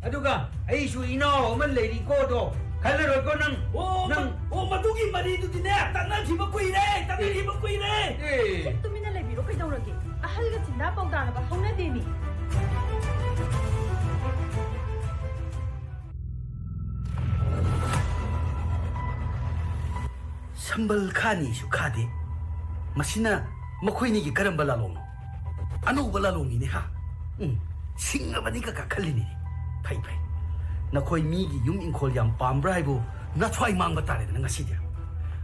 ꯑꯗꯨꯒ ꯑꯩꯁꯨ ꯏꯅꯥꯎ ꯑꯃ ꯂꯩꯔꯤꯀꯣꯗꯣ ꯈꯜꯂꯔꯣꯏꯀꯣ ꯅꯪ꯫ ꯑꯣ, ꯅꯪ ꯃ-, ꯑꯣ, ꯃꯗꯨꯒꯤ ꯃꯔꯤꯗꯨꯗꯤꯅꯦ, ꯇꯠꯅꯈꯤꯕ ꯀꯨꯏꯔꯦ, ꯇꯠꯅꯈꯤꯕ ꯀꯨꯏꯔꯦ꯫ ꯑꯦ꯫ ꯍꯦꯛ ꯇꯨꯃꯤꯟꯅ ꯂꯩꯕꯤꯔꯣ, ꯀꯩꯗꯧꯔꯒꯦ? ꯑꯍꯜꯒ ꯆꯤꯟꯗꯥ ꯄꯥꯎꯗꯥꯅꯕ ꯍꯧꯅꯗꯦꯅꯦ꯫ ꯁꯝꯕꯜ ꯈꯥꯅꯤꯁꯨ ꯈꯥꯗꯦ꯫ ꯃꯁꯤꯅ ꯃꯈꯣꯏꯅꯤꯒꯤ ꯀꯔꯝꯕ ꯂꯥꯂꯣꯡꯅꯣ? ꯑꯅꯧꯕ ꯂꯥꯂꯣꯡꯅꯤꯅꯦ, ꯍꯥ? ꯎꯝ, ꯁꯤꯡꯉꯕꯅꯤ ꯀꯀꯥ ꯈꯜꯂꯤꯅꯤꯅꯦ꯫ ꯐꯩ, ꯐꯩ꯫ ꯅꯈꯣꯏ ꯃꯤꯒꯤ ꯌꯨꯝ ꯏꯪꯈꯣꯜ ꯌꯥꯝ ꯄꯥꯝꯕ꯭ꯔꯥ ꯍꯥꯏꯕꯨ ꯅꯊ꯭ꯋꯥꯏ ꯃꯥꯡꯕ ꯇꯥꯔꯦꯗꯅ ꯉꯁꯤꯗꯤ꯫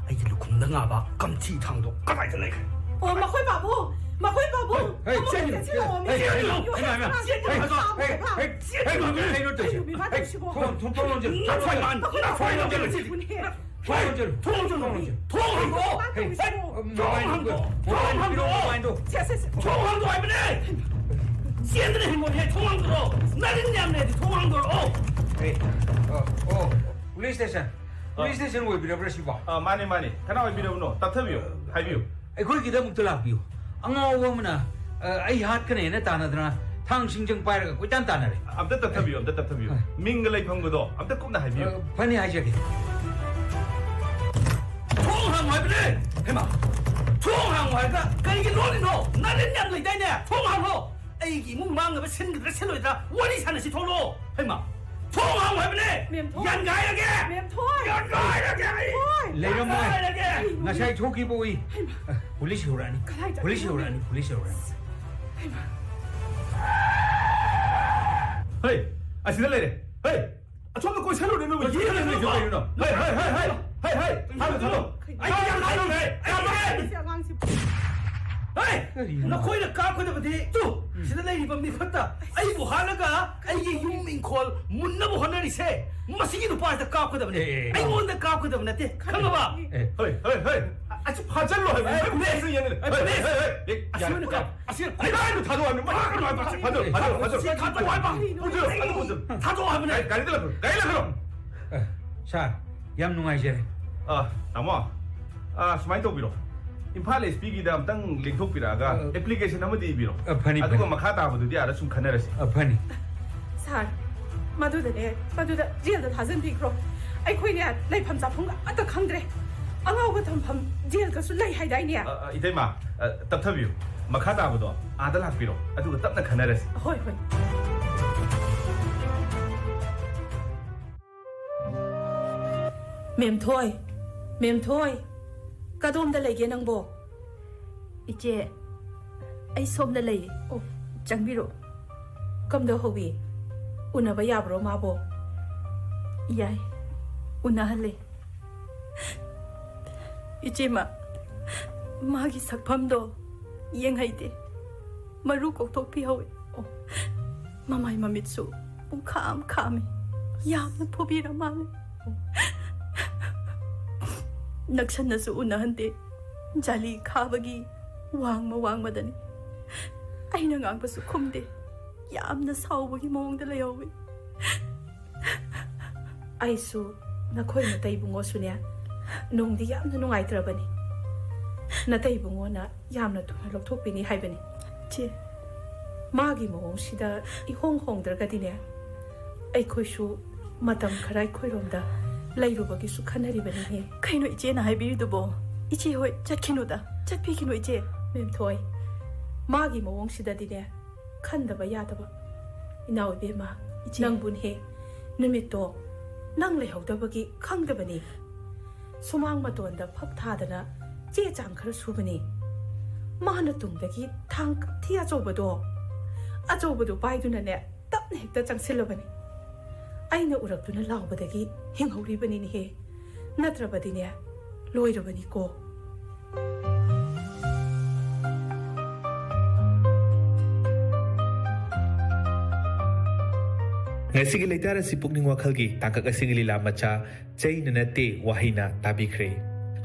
ꯑꯩꯒꯤ ꯂꯨꯈꯨꯝꯗ ꯉꯥꯕ ꯀꯝꯊꯤ ꯊꯥꯡꯗꯣ ꯀꯗꯥꯏꯗ ꯂꯩꯈ꯭ꯔꯦ? ꯑꯣ, ꯃꯈꯣꯏ ꯄꯥꯕꯨꯡ! ꯃꯈꯣꯏ ꯄꯥꯕꯨꯡ! ꯍꯦ, ꯍꯦ, ꯑꯃꯨꯛ ꯆꯦꯜꯂꯨ, ꯆꯦꯜꯂꯨ, ꯆꯦꯜꯂꯨ, ꯆꯦꯜꯂꯨ, ꯃꯤ ꯆꯦꯜꯂꯨ, ꯃꯤ ꯆꯦꯜꯂꯨ, ꯆꯦꯜꯂꯨ, ꯃꯤ ꯍꯦ, ꯍꯦ, ꯆꯦꯜꯂꯨ, ꯍꯦ, ꯃꯤ ꯍꯦ, ꯆꯦꯜꯂꯨ, ꯍꯦ, ꯃꯤ ꯍꯦ, ꯆꯦꯜꯂꯨ, ꯍꯦ, ꯃꯤ ꯍꯦ, ꯊꯣꯡ, ꯊꯣꯡ, ꯊꯣꯡ ꯂꯣꯟꯁꯤꯜꯂꯨ, ꯊꯣꯡ ꯂꯣꯟꯁꯤꯜꯂꯨ, ꯅꯊ꯭ꯋꯥꯏ ꯃꯥꯡ-, ꯊꯣꯡ, ꯅꯊ꯭ꯋꯥꯏ ꯂꯣꯟꯁꯤꯜꯂꯨ꯫ ꯃꯈꯣꯏ ꯄꯥꯕꯨꯡ! ꯊꯣꯡ ꯍꯥꯡꯗꯣꯛꯑꯣ! ꯊꯣꯡ ꯍꯥꯡꯗꯣꯛꯑꯣ! ꯊꯣꯡ ꯍꯥꯡꯗꯣꯛꯑꯣ! ꯁꯦ, ꯁꯦ, ꯁꯦ꯫ ꯊꯣꯡ ꯍꯥꯡꯗꯣꯛꯑꯣ ꯍꯥꯏꯕꯅꯦ! ꯆꯦꯟꯗꯅ ꯍꯤꯡꯒꯣꯜꯅꯦ! ꯊꯣꯡ ꯍꯥꯡꯗꯣꯛꯑꯣ! ꯅꯔꯤꯟ ꯌꯥꯝ ꯂꯩꯔꯗꯤ ꯊꯣꯡ ꯍꯥꯡꯗꯣꯔꯛꯑꯣ! ꯑꯦ, ꯑ, ꯑꯣ, ꯄꯨꯂꯤꯁ ꯁ꯭ꯇꯦꯁꯟ꯫ ꯄꯨꯂꯤꯁ ꯁ꯭ꯇꯦꯁꯟ ꯑꯣꯏꯕꯤꯔꯕ꯭ꯔꯥ ꯁꯤꯕꯣ? ꯑ, ꯃꯥꯅꯦ, ꯃꯥꯅꯦ꯫ ꯀꯅꯥ ꯑꯣꯏꯕꯤꯔꯕꯅꯣ? ꯇꯞꯊꯕꯤꯌꯨ꯫ ꯍꯥꯏꯕꯤꯌꯨ꯫ ꯑꯩꯈꯣꯏꯒꯤꯗꯃꯛꯇ ꯂꯥꯛꯄꯤꯌꯨ꯫ ꯑꯉꯥꯎꯕ ꯑꯃꯅ, ꯑ, ꯑꯩ ꯍꯥꯠꯀꯅꯦꯅ ꯇꯥꯟꯅꯗꯅ ꯊꯥꯡ ꯁꯤꯡꯖꯪ ꯄꯥꯏꯔꯒ ꯀꯣꯏꯇꯥꯟ ꯇꯥꯟꯅꯔꯦ꯫ ꯑꯝꯇ ꯇꯞꯊꯕꯤꯌꯨ, ꯑꯝꯇ ꯇꯞꯊꯕꯤꯌꯨ꯫ ꯍꯣꯏ꯫ ꯃꯤꯡꯒ ꯂꯩꯐꯝꯒꯗꯣ ꯑꯝꯇ ꯀꯨꯞꯅ ꯍꯥꯏꯕꯤꯌꯨ꯫ ꯑ, ꯐꯅꯤ, ꯍꯥꯏꯖꯒꯦ꯫ ꯊꯣꯡ ꯍꯥꯡꯉꯣ ꯍꯥꯏꯕꯅꯦ! ꯍꯩꯃꯥ! ꯊꯣꯡ ꯍꯥꯡꯉꯣ ꯍꯥꯏꯔꯒ ꯀꯔꯤꯒꯤ ꯂꯣꯜꯂꯤꯅꯣ? ꯅꯔꯤꯟ ꯌꯥꯝ ꯂꯩꯗꯥꯏꯅꯦ? ꯊꯣꯡ ꯍꯥꯡꯉꯣ! ꯑꯩꯒꯤ ꯏꯃꯨꯡ ꯃꯥꯡꯅꯕ ꯁꯤꯟꯒꯗ꯭ꯔꯥ ꯁꯤꯜꯂꯣꯏꯗ꯭ꯔꯥ ꯋꯥꯔꯤ ꯁꯥꯟꯅꯁꯤ, ꯊꯣꯛꯂꯛꯑꯣ꯫ ꯍꯩꯃꯥ, ꯊꯣꯡ ꯍꯥꯡꯉꯨ ꯍꯥꯏꯕꯅꯦ꯫ ꯃꯦꯝꯊꯣꯏ! ꯌꯥꯟꯒꯥꯏꯔꯒꯦ! ꯃꯦꯝꯊꯣꯏ! ꯌꯥꯟꯒꯥꯏꯔꯒꯦ ꯑꯩ! ꯍꯣꯏ! ꯂꯩꯔꯝꯃꯣꯏ꯫ ꯌꯥꯟꯒꯥꯏꯔꯒꯦ! ꯀꯔꯤꯅꯣ? ꯉꯁꯥꯏ ꯊꯣꯛꯈꯤꯕ ꯎꯏ꯫ ꯍꯩꯃꯥ! ꯄꯨꯂꯤꯁ ꯌꯧꯔꯛꯑꯅꯤ꯫ ꯀꯗꯥꯏ ꯆꯠꯈ꯭ꯔꯤꯅꯣ? Police ꯌꯧꯔꯛꯑꯅꯤ, police ꯌꯧꯔꯛꯑꯅꯤ꯫ ꯍꯩꯃꯥ! ꯍꯩ! ꯑꯁꯤꯗ ꯂꯩꯔꯦ꯫ ꯍꯩ! ꯑꯁꯣꯝꯗ ꯀꯣꯏꯁꯜꯂꯨꯅꯦ, ꯅꯣꯏꯕꯨ꯫ ꯀꯣꯏꯁꯜꯂꯨꯅꯦ, ꯌꯦꯡꯉꯨꯅꯦ, ꯀꯣꯏꯁꯜꯂꯨꯅꯦ꯫ ꯍꯩ, ꯍꯩ, ꯍꯩ, ꯍꯩ, ꯍꯩ, ꯍꯩ! ꯊꯥꯗꯣꯛꯑꯣ꯫ ꯑꯩ ꯌꯥꯝ ꯍꯥꯏꯔꯨꯔꯦ꯫ ꯌꯥꯝ ꯍꯥꯏꯔꯦ꯫ ꯁꯤ ꯑꯉꯥꯡꯁꯤ꯫ ꯍꯩ! ꯀꯔꯤꯅꯣ? ꯅꯈꯣꯏꯅ ꯀꯥꯞꯀꯗꯕꯗꯤ ꯇꯨ! ꯁꯤꯗ ꯂꯩꯔꯤꯕ ꯃꯤꯐꯠꯇ ꯑꯩꯕꯨ ꯍꯥꯠꯂꯒ ꯑꯩꯒꯤ ꯌꯨꯝ ꯏꯪꯈꯣꯜ ꯃꯨꯟꯅꯕ ꯍꯣꯠꯅꯔꯤꯁꯦ, ꯃꯁꯤꯒꯤ ꯅꯨꯄꯥꯁꯤꯗ ꯀꯥꯞꯀꯗꯕꯅꯦ꯫ ꯑꯦ, ꯑꯦ, ꯑꯦ꯫ ꯑꯩꯉꯣꯟꯗ ꯀꯥꯞꯀꯗꯕ ꯅꯠꯇꯦ꯫ ꯈꯪꯉꯕ? ꯑꯦ꯫ ꯍꯣꯏ, ꯍꯣꯏ, ꯍꯣꯏ꯫ ꯑꯁꯤ ꯐꯥꯖꯜꯂꯣ ꯍꯥꯏꯕ꯫ ꯑꯦ, ꯄꯨꯂꯤꯁ! ꯍꯣꯏ, ꯍꯣꯏ, ꯍꯣꯏ꯫ ꯑꯁꯤ ꯑꯣꯏꯅ ꯀꯥꯞ-, ꯑꯁꯤ ꯑꯣꯏꯅ ꯀꯥꯞ-, ꯌꯥꯔꯦ, ꯌꯥꯔꯦ꯫ ꯑꯁꯤ ꯊꯥꯗꯣꯛꯑꯣ ꯍꯥꯏꯕꯅꯤ꯫ ꯃꯥ ꯀꯩꯅꯣ ꯍꯥꯏꯕ꯫ ꯐꯥꯖꯜꯂꯣ, ꯐꯥꯖꯜꯂꯣ, ꯐꯥꯖꯜꯂꯣ꯫ ꯁꯤ ꯊꯥꯗꯣꯛꯑꯣ ꯍꯥꯏꯕ꯫ ꯄꯨꯟꯁꯤꯜꯂꯣ, ꯑꯗꯨ ꯄꯨꯟꯁꯤꯜꯂꯣ꯫ ꯊꯥꯗꯣꯛꯑꯣ ꯍꯥꯏꯕꯅꯦ꯫ ꯑꯦ, ꯒꯥꯔꯤꯗ ꯂꯥꯛꯈ꯭ꯔꯣ, ꯒꯥꯔꯤ ꯂꯥꯛꯈ꯭ꯔꯣ꯫ ꯑ, ꯁꯥꯔ, ꯌꯥꯝ ꯅꯨꯡꯉꯥꯏꯖꯔꯦ꯫ ꯑ, ꯇꯥꯃꯣ, ꯑ, ꯁꯨꯃꯥꯏꯅ ꯇꯧꯕꯤꯔꯣ꯫ ꯏꯝꯐꯥꯜ ꯑꯦꯁ ꯄꯤꯒꯤꯗ ꯑꯝꯇꯪ ꯂꯦꯡꯊꯣꯛꯄꯤꯔꯛꯑꯒ ꯑ, ꯑꯦꯄ꯭ꯂꯤꯀꯦꯁꯟ ꯑꯃꯗꯤ ꯏꯕꯤꯔꯣ꯫ ꯑ, ꯐꯅꯤ, ꯑꯗꯨꯒ ꯐꯅꯤ꯫ ꯃꯈꯥ ꯇꯥꯕꯗꯨꯗꯤ ꯑꯥꯗ ꯁꯨꯝ ꯈꯟꯅꯔꯁꯤ꯫ ꯑ, ꯐꯅꯤ꯫ ꯁꯥꯔ, ꯃꯗꯨꯗꯅꯦ, ꯃꯗꯨꯗ ꯖꯦꯜꯗ ꯊꯥꯖꯤꯟꯕꯤꯈ꯭ꯔꯣ꯫ ꯑꯩꯈꯣꯏꯅꯦ, ꯂꯩꯐꯝ ꯆꯥꯐꯝꯒ ꯑꯃꯠꯇ ꯈꯪꯗ꯭ꯔꯦ꯫ ꯑꯉꯥꯎꯕ ꯊꯝꯐꯝ ꯖꯦꯜꯒꯁꯨ ꯂꯩ ꯍꯥꯏꯗꯥꯏꯅꯦ? ꯑ, ꯑ, ꯏꯇꯩꯃ, ꯑ, ꯇꯞꯊꯕꯤꯌꯨ꯫ ꯃꯈꯥ ꯇꯥꯕꯗꯣ ꯑꯥꯗ ꯂꯥꯛꯄꯤꯔꯣ, ꯑꯗꯨꯒ ꯇꯞꯅ ꯈꯟꯅꯔꯁꯤ꯫ ꯍꯣꯏ, ꯍꯣꯏ꯫ ꯃꯦꯝꯊꯣꯏ, ꯃꯦꯝꯊꯣꯏ, ꯀꯗꯣꯝꯗ ꯂꯩꯒꯦ ꯅꯪꯕꯣ? ꯏꯆꯦ, ꯑꯩ ꯁꯣꯝꯗ ꯂꯩꯌꯦ꯫ ꯑꯣ, ꯆꯪꯕꯤꯔꯛꯑꯣ꯫ ꯀꯝꯗꯧꯍꯧꯋꯤ? ꯎꯅꯕ ꯌꯥꯕ꯭ꯔꯣ ꯃꯥꯕꯣ? ꯌꯥꯏ, ꯎꯅꯍꯜꯂꯦ꯫ ꯏꯆꯦꯃ, ꯃꯥꯒꯤ ꯁꯛꯐꯝꯗꯣ ꯌꯦꯡꯍꯩꯗꯦ꯫ ꯃꯔꯨ ꯀꯣꯛꯊꯣꯛꯄꯤꯍꯧꯋꯤ꯫ ꯑꯣ, ꯃꯃꯥꯏ ꯃꯃꯤꯠꯁꯨ ꯄꯨꯡꯈꯥꯝ ꯈꯥꯝꯃꯤ꯫ ꯌꯥꯝꯅ ꯐꯨꯕꯤꯔ ꯃꯥꯜꯂꯦ꯫ ꯅꯛꯁꯟꯅꯁꯨ ꯎꯅꯍꯟꯗꯦ꯫ ꯖꯥꯂꯤ ꯈꯥꯕꯒꯤ ꯋꯥꯡꯃ ꯋꯥꯡꯃꯗꯅꯤ꯫ ꯑꯩꯅ ꯉꯥꯡꯕꯁꯨ ꯈꯨꯝꯗꯦ꯫ ꯌꯥꯝꯅ ꯁꯥꯎꯕꯒꯤ ꯃꯑꯣꯡꯗ ꯂꯩꯍꯧꯋꯤ꯫ ꯑꯩꯁꯨ ꯅꯈꯣꯏ ꯅꯇꯩꯕꯨꯡꯉꯣꯁꯨꯅꯦ, ꯅꯨꯡꯗꯤ ꯌꯥꯝꯅ ꯅꯨꯡꯉꯥꯏꯇ꯭ꯔꯕꯅꯤ꯫ ꯅꯇꯩꯕꯨꯡꯉꯣꯅ ꯌꯥꯝꯅ ꯊꯨꯅ ꯂꯧꯊꯣꯛꯄꯤꯅꯤ ꯍꯥꯏꯕꯅꯤ꯫ ꯆꯦ꯫ ꯃꯥꯒꯤ ꯃꯑꯣꯡꯁꯤꯗ ꯏꯍꯣꯡ ꯍꯣꯡꯗ꯭ꯔꯒꯗꯤꯅꯦ, ꯑꯩꯈꯣꯏꯁꯨ ꯃꯇꯝ ꯈꯔ ꯑꯩꯈꯣꯏꯔꯣꯝꯗ ꯂꯩꯔꯨꯕꯒꯤꯁꯨ ꯈꯟꯅꯔꯤꯕꯅꯤꯅꯦ꯫ ꯀꯩꯅꯣ ꯏꯆꯦꯅ ꯍꯥꯏꯕꯤꯔꯤꯗꯨꯕꯣ? ꯏꯆꯦ ꯍꯣꯏ ꯆꯠꯈꯤꯅꯨꯗ, ꯆꯠꯄꯤꯈꯤꯅꯨ ꯏꯆꯦ꯫ ꯃꯦꯝꯊꯣꯏ, ꯃꯥꯒꯤ ꯃꯑꯣꯡꯁꯤꯗꯗꯤꯅꯦ, ꯈꯟꯗꯕ ꯌꯥꯗꯕ꯫ ꯏꯅꯥꯎ ꯏꯕꯦꯝꯃ, ꯏꯆꯦ꯫ ꯅꯪꯕꯨꯅꯦ, ꯅꯨꯃꯤꯠꯇꯣ ꯅꯪ ꯂꯩꯍꯧꯗꯕꯒꯤ ꯈꯪꯗꯕꯅꯤ꯫ ꯁꯨꯃꯥꯡ ꯃꯇꯣꯟꯗ ꯐꯛ ꯊꯥꯗꯅ ꯆꯦ ꯆꯥꯡ ꯈꯔ ꯁꯨꯕꯅꯤ꯫ ꯃꯥꯅ ꯇꯨꯡꯗꯒꯤ ꯊꯥꯡ ꯀꯞꯊꯤ ꯑꯆꯧꯕꯗꯣ, ꯑꯆꯧꯕꯗꯣ ꯄꯥꯏꯗꯨꯅꯅꯦ, ꯇꯞꯅ ꯍꯦꯛꯇ ꯆꯪꯁꯤꯜꯂꯕꯅꯤ꯫ ꯑꯩꯅ ꯎꯔꯛꯇꯨꯅ ꯂꯥꯎꯕꯗꯒꯤ ꯍꯤꯡꯍꯧꯔꯤꯕꯅꯤꯅꯦꯍꯦ꯫ ꯅꯠꯇ꯭ꯔꯕꯗꯤꯅꯦ, ꯂꯣꯏꯔꯕꯅꯤꯀꯣ꯫ ꯉꯁꯤꯒꯤ ꯂꯩꯇꯥꯔ ꯑꯁꯤ ꯄꯨꯛꯅꯤꯡ ꯋꯥꯈꯜꯒꯤ ꯇꯥꯡꯀꯛ ꯑꯁꯤꯒꯤ ꯂꯤꯂꯥ ꯃꯆꯥ ꯆꯩꯅ ꯅꯠꯇꯦ ꯋꯥꯍꯩꯅ ꯇꯥꯕꯤꯈ꯭ꯔꯦ꯫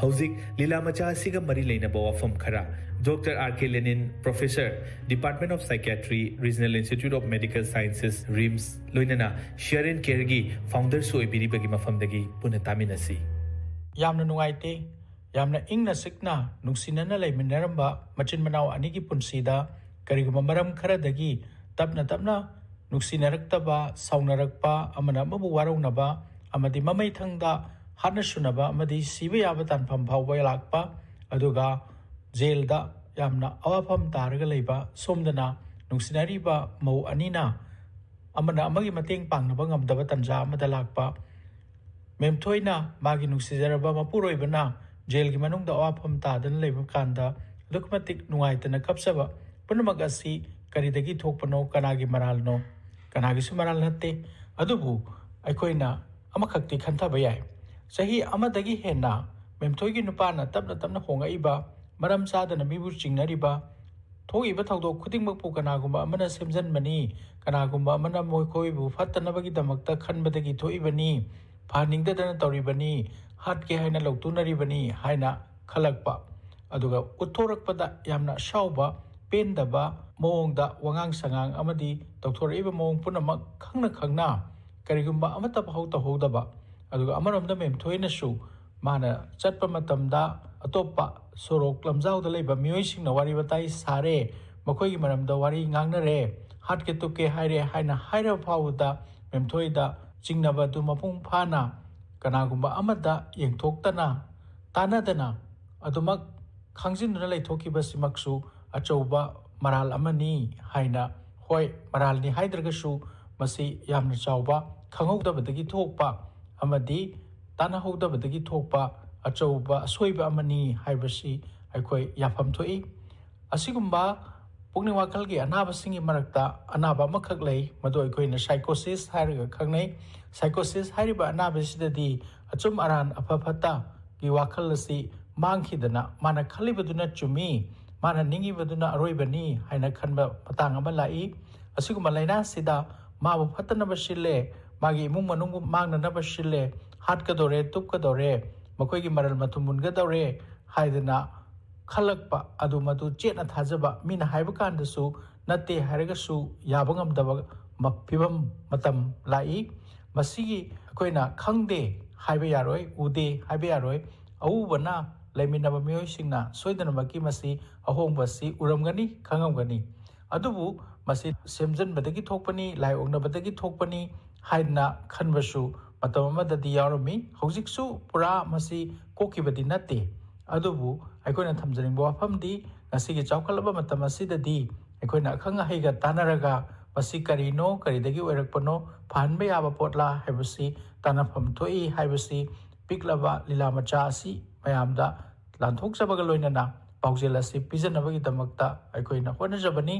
ꯍꯧꯖꯤꯛ ꯂꯤꯂꯥ ꯃꯆꯥ ꯑꯁꯤꯒ ꯃꯔꯤ ꯂꯩꯅꯕ ꯋꯥꯐꯝ ꯈꯔ doctor R K Lenin, professor, Department of Psychiatry, Regional Institute of Medical Sciences, RIMS, ꯂꯣꯏꯅꯅ Share and Careꯒꯤ founderꯁꯨ ꯑꯣꯏꯕꯤꯔꯤꯕꯒꯤ ꯃꯐꯝꯗꯒꯤ ꯄꯨꯟꯅ ꯇꯥꯃꯤꯟꯅꯁꯤ꯫ ꯌꯥꯝꯅ ꯅꯨꯡꯉꯥꯏꯇꯦ꯫ ꯌꯥꯝꯅ ꯏꯪꯅ ꯆꯤꯛꯅ ꯅꯨꯡꯁꯤꯅꯅ ꯂꯩꯃꯤꯟꯅꯔꯝꯕ ꯃꯆꯤꯟ ꯃꯅꯥꯎ ꯑꯅꯤꯒꯤ ꯄꯨꯟꯁꯤꯗ ꯀꯔꯤꯒꯨꯝꯕ ꯃꯔꯝ ꯈꯔꯗꯒꯤ ꯇꯞꯅ ꯇꯞꯅ ꯅꯨꯡꯁꯤꯅꯔꯛꯇꯕ, ꯁꯥꯎꯅꯔꯛꯄ, ꯑꯃꯅ ꯑꯃꯕꯨ ꯋꯥꯔꯧꯅꯕ ꯑꯃꯗꯤ ꯃꯃꯩꯊꯪꯗ ꯍꯥꯠꯅ ꯁꯨꯅꯕ ꯑꯃꯗꯤ ꯁꯤꯕ ꯌꯥꯕ ꯇꯥꯟꯐꯝ ꯐꯥꯎꯕ ꯂꯥꯛꯄ, ꯑꯗꯨꯒ ꯖꯦꯜꯗ ꯌꯥꯝꯅ ꯑꯋꯥꯐꯝ ꯇꯥꯔꯒ ꯂꯩꯕ, ꯁꯣꯝꯗꯅ ꯅꯨꯡꯁꯤꯅꯔꯤꯕ ꯃꯧ ꯑꯅꯤꯅ ꯑꯃꯅ ꯑꯃꯒꯤ ꯃꯇꯦꯡ ꯄꯥꯡꯅꯕ ꯉꯝꯗꯕ ꯇꯥꯟꯖꯥ ꯑꯃꯗ ꯂꯥꯛꯄ꯫ ꯃꯦꯝꯊꯣꯏꯅ ꯃꯥꯒꯤ ꯅꯨꯡꯁꯤꯖꯔꯕ ꯃꯄꯨꯔꯣꯏꯕꯅ ꯖꯦꯜꯒꯤ ꯃꯅꯨꯡꯗ ꯑꯋꯥꯐꯝ ꯇꯥꯗꯅ ꯂꯩꯕ ꯀꯥꯟꯗ ꯑꯗꯨꯛꯀꯤ ꯃꯇꯤꯛ ꯅꯨꯡꯉꯥꯏꯇꯅ ꯀꯞꯆꯕ ꯄꯨꯝꯅꯃꯛ ꯑꯁꯤ ꯀꯔꯤꯗꯒꯤ ꯊꯣꯛꯄꯅꯣ, ꯀꯅꯥꯒꯤ ꯃꯔꯥꯜꯅꯣ? ꯀꯅꯥꯒꯤꯁꯨ ꯃꯔꯥꯜ ꯅꯠꯇꯦ꯫ ꯑꯗꯨꯕꯨ ꯑꯩꯈꯣꯏꯅ ꯑꯃꯈꯛꯇꯤ ꯈꯟꯊꯕ ꯌꯥꯏ꯫ ꯆꯍꯤ ꯑꯃꯗꯒꯤ ꯍꯦꯟꯅ ꯃꯦꯝꯊꯣꯏꯒꯤ ꯅꯨꯄꯥꯅ ꯇꯞꯅ ꯇꯞꯅ ꯍꯣꯡꯂꯛꯏꯕ, ꯃꯔꯝ ꯆꯥꯗꯅ ꯃꯤꯕꯨ ꯆꯤꯡꯅꯔꯤꯕ, ꯊꯣꯛꯏꯕ ꯊꯧꯗꯣꯛ ꯈꯨꯗꯤꯡꯃꯛꯄꯨ ꯀꯅꯥꯒꯨꯝꯕ ꯑꯃꯅ ꯁꯦꯝꯖꯟꯕꯅꯤ, ꯀꯅꯥꯒꯨꯝꯕ ꯑꯃꯅ ꯃꯈꯣꯏꯕꯨ ꯐꯠꯇꯅꯕꯒꯤꯗꯃꯛꯇ ꯈꯟꯕꯗꯒꯤ ꯊꯣꯛꯏꯕꯅꯤ, ꯐꯍꯟꯅꯤꯡꯗꯗꯅ ꯇꯧꯔꯤꯕꯅꯤ, ꯍꯥꯠꯀꯦ ꯍꯥꯏꯅ ꯂꯧꯇꯨꯅꯔꯤꯕꯅꯤ ꯍꯥꯏꯅ ꯈꯜꯂꯛꯄ꯫ ꯑꯗꯨꯒ ꯎꯠꯊꯣꯔꯛꯄꯗ ꯌꯥꯝꯅ ꯑꯁꯥꯎꯕ, ꯄꯦꯟꯗꯕ ꯃꯑꯣꯡꯗ ꯋꯥꯉꯥꯡ ꯁꯉꯥꯡ ꯑꯃꯗꯤ ꯇꯧꯊꯣꯔꯛꯏꯕ ꯃꯑꯣꯡ ꯄꯨꯝꯅꯃꯛ ꯈꯪꯅ ꯈꯪꯅ ꯀꯔꯤꯒꯨꯝꯕ ꯑꯃꯠꯇ ꯐꯥꯎ ꯇꯧꯍꯧꯗꯕ꯫ ꯑꯗꯨꯒ ꯑꯃꯔꯣꯝꯗ ꯃꯦꯝꯊꯣꯏꯅꯁꯨ ꯃꯥꯅ ꯆꯠꯄ ꯃꯇꯝꯗ ꯑꯇꯣꯞꯄ ꯁꯣꯔꯣꯛ ꯂꯝꯖꯥꯎꯗ ꯂꯩꯕ ꯃꯤꯑꯣꯏꯁꯤꯡꯅ ꯋꯥꯔꯤ ꯋꯥꯇꯥꯏ ꯁꯥꯔꯦ, ꯃꯈꯣꯏꯒꯤ ꯃꯔꯝꯗ ꯋꯥꯔꯤ ꯉꯥꯡꯅꯔꯦ, ꯍꯥꯠꯀꯦ ꯇꯨꯞꯀꯦ ꯍꯥꯏꯔꯦ ꯍꯥꯏꯅ ꯍꯥꯏꯔꯕ ꯐꯥꯎꯕꯗ ꯃꯦꯝꯊꯣꯏꯗ ꯆꯤꯡꯅꯕ ꯑꯗꯨ ꯃꯄꯨꯡ ꯐꯥꯅ ꯀꯅꯥꯒꯨꯝꯕ ꯑꯃꯗ ꯌꯦꯡꯊꯣꯛꯇꯅ ꯇꯥꯟꯅꯗꯅ ꯑꯗꯨꯃꯛ ꯈꯥꯡꯖꯤꯟꯗꯨꯅ ꯂꯩꯊꯣꯛꯈꯤꯕꯁꯤꯃꯛꯁꯨ ꯑꯆꯧꯕ ꯃꯔꯥꯜ ꯑꯃꯅꯤ ꯍꯥꯏꯅ ꯍꯣꯏ, ꯃꯔꯥꯜꯅꯤ ꯍꯥꯏꯗ꯭ꯔꯒꯁꯨ ꯃꯁꯤ ꯌꯥꯝꯅ ꯆꯥꯎꯕ ꯈꯪꯍꯧꯗꯕꯗꯒꯤ ꯊꯣꯛꯄ ꯑꯃꯗꯤ ꯇꯥꯟꯅꯍꯧꯗꯕꯗꯒꯤ ꯊꯣꯛꯄ ꯑꯆꯧꯕ ꯑꯁꯣꯏꯕ ꯑꯃꯅꯤ ꯍꯥꯏꯕꯁꯤ ꯑꯩꯈꯣꯏ ꯌꯥꯐꯝ ꯊꯣꯛꯏ꯫ ꯑꯁꯤꯒꯨꯝꯕ ꯄꯨꯛꯅꯤꯡ ꯋꯥꯈꯜꯒꯤ ꯑꯅꯥꯕꯁꯤꯡꯒꯤ ꯃꯔꯛꯇ ꯑꯅꯥꯕ ꯑꯃꯈꯛ ꯂꯩ, ꯃꯗꯨ ꯑꯩꯈꯣꯏꯅ psychosis ꯍꯥꯏꯔꯒ ꯈꯪꯅꯩ꯫ Psychosis ꯍꯥꯏꯔꯤꯕ ꯑꯅꯥꯕꯁꯤꯗꯗꯤ ꯑꯆꯨꯝ ꯑꯔꯥꯟ ꯑꯐ ꯐꯠꯇꯒꯤ ꯋꯥꯈꯜ ꯑꯁꯤ ꯃꯥꯡꯈꯤꯗꯅ ꯃꯥꯅ ꯈꯜꯂꯤꯕꯗꯨꯅ ꯆꯨꯝꯃꯤ, ꯃꯥꯅ ꯅꯤꯡꯉꯤꯕꯗꯨꯅ ꯑꯔꯣꯏꯕꯅꯤ ꯍꯥꯏꯅ ꯈꯟꯕ ꯃꯇꯥꯡ ꯑꯃ ꯂꯥꯛꯏ꯫ ꯑꯁꯤꯒꯨꯝꯕ ꯂꯥꯏꯅꯥꯁꯤꯗ ꯃꯥꯕꯨ ꯐꯠꯇꯅꯕ ꯁꯤꯜꯂꯦ, ꯃꯥꯒꯤ ꯏꯃꯨꯡ ꯃꯅꯨꯡꯕꯨ ꯃꯥꯡꯅꯅꯕ ꯁꯤꯜꯂꯦ, ꯍꯥꯠꯀꯗꯧꯔꯦ, ꯇꯨꯞꯀꯗꯧꯔꯦ, ꯃꯈꯣꯏꯒꯤ ꯃꯔꯜ ꯃꯊꯨꯝ ꯃꯨꯟꯒꯗꯧꯔꯦ ꯍꯥꯏꯗꯅ ꯈꯜꯂꯛꯄ ꯑꯗꯨ ꯃꯗꯨ ꯆꯦꯠꯅ ꯊꯥꯖꯕ, ꯃꯤꯅ ꯍꯥꯏꯕ ꯀꯥꯟꯗꯁꯨ ꯅꯠꯇꯦ ꯍꯥꯏꯔꯒꯁꯨ ꯌꯥꯕ ꯉꯝꯗꯕ ꯃ-, ꯐꯤꯕꯝ ꯃꯇꯝ ꯂꯥꯛꯏ꯫ ꯃꯁꯤꯒꯤ ꯑꯩꯈꯣꯏꯅ ꯈꯪꯗꯦ ꯍꯥꯏꯕ ꯌꯥꯔꯣꯏ, ꯎꯗꯦ ꯍꯥꯏꯕ ꯌꯥꯔꯣꯏ꯫ ꯑꯎꯕꯅ ꯂꯩꯃꯤꯟꯅꯕ ꯃꯤꯑꯣꯏꯁꯤꯡꯅ ꯁꯣꯏꯗꯅꯃꯛꯀꯤ ꯃꯁꯤ ꯑꯍꯣꯡꯕ ꯑꯁꯤ ꯎꯔꯝꯒꯅꯤ, ꯈꯪꯉꯝꯒꯅꯤ꯫ ꯑꯗꯨꯕꯨ ꯃꯁꯤ ꯁꯦꯝꯖꯤꯟꯕꯗꯒꯤ ꯊꯣꯛꯄꯅꯤ, ꯂꯥꯏ ꯑꯣꯛꯅꯕꯗꯒꯤ ꯊꯣꯛꯄꯅꯤ ꯍꯥꯏꯅ ꯈꯟꯕꯁꯨ ꯃꯇꯝ ꯑꯃꯗꯗꯤ ꯌꯥꯎꯔꯝꯃꯤ꯫ ꯍꯧꯖꯤꯛꯁꯨ ꯄꯨꯔꯥ ꯃꯁꯤ ꯀꯣꯛꯈꯤꯕꯗꯤ ꯅꯠꯇꯦ꯫ ꯑꯗꯨꯕꯨ ꯑꯩꯈꯣꯏꯅ ꯊꯝꯖꯅꯤꯡꯕ ꯋꯥꯐꯝꯗꯤ, ꯉꯁꯤꯒꯤ ꯆꯥꯎꯈꯠꯂꯕ ꯃꯇꯝ ꯑꯁꯤꯗꯗꯤ ꯑꯩꯈꯣꯏꯅ ꯑꯈꯪ ꯑꯍꯩꯒ ꯇꯥꯟꯅꯔꯒ ꯃꯁꯤ ꯀꯔꯤꯅꯣ, ꯀꯔꯤꯗꯒꯤ ꯑꯣꯏꯔꯛꯄꯅꯣ, ꯐꯍꯟꯕ ꯌꯥꯕ ꯄꯣꯠꯂꯥ ꯍꯥꯏꯕꯁꯤ ꯇꯥꯟꯅꯐꯝ ꯊꯣꯛꯏ ꯍꯥꯏꯕꯁꯤ ꯄꯤꯛꯂꯕ ꯂꯤꯂꯥ ꯃꯆꯥ ꯑꯁꯤ ꯃꯌꯥꯝꯗ ꯂꯥꯟꯊꯣꯛꯆꯕꯒ ꯂꯣꯏꯅꯅ ꯄꯥꯎꯖꯦꯜ ꯑꯁꯤ ꯄꯤꯖꯅꯕꯒꯤꯗꯃꯛꯇ ꯑꯩꯈꯣꯏꯅ ꯍꯣꯠꯅꯖꯕꯅꯤ꯫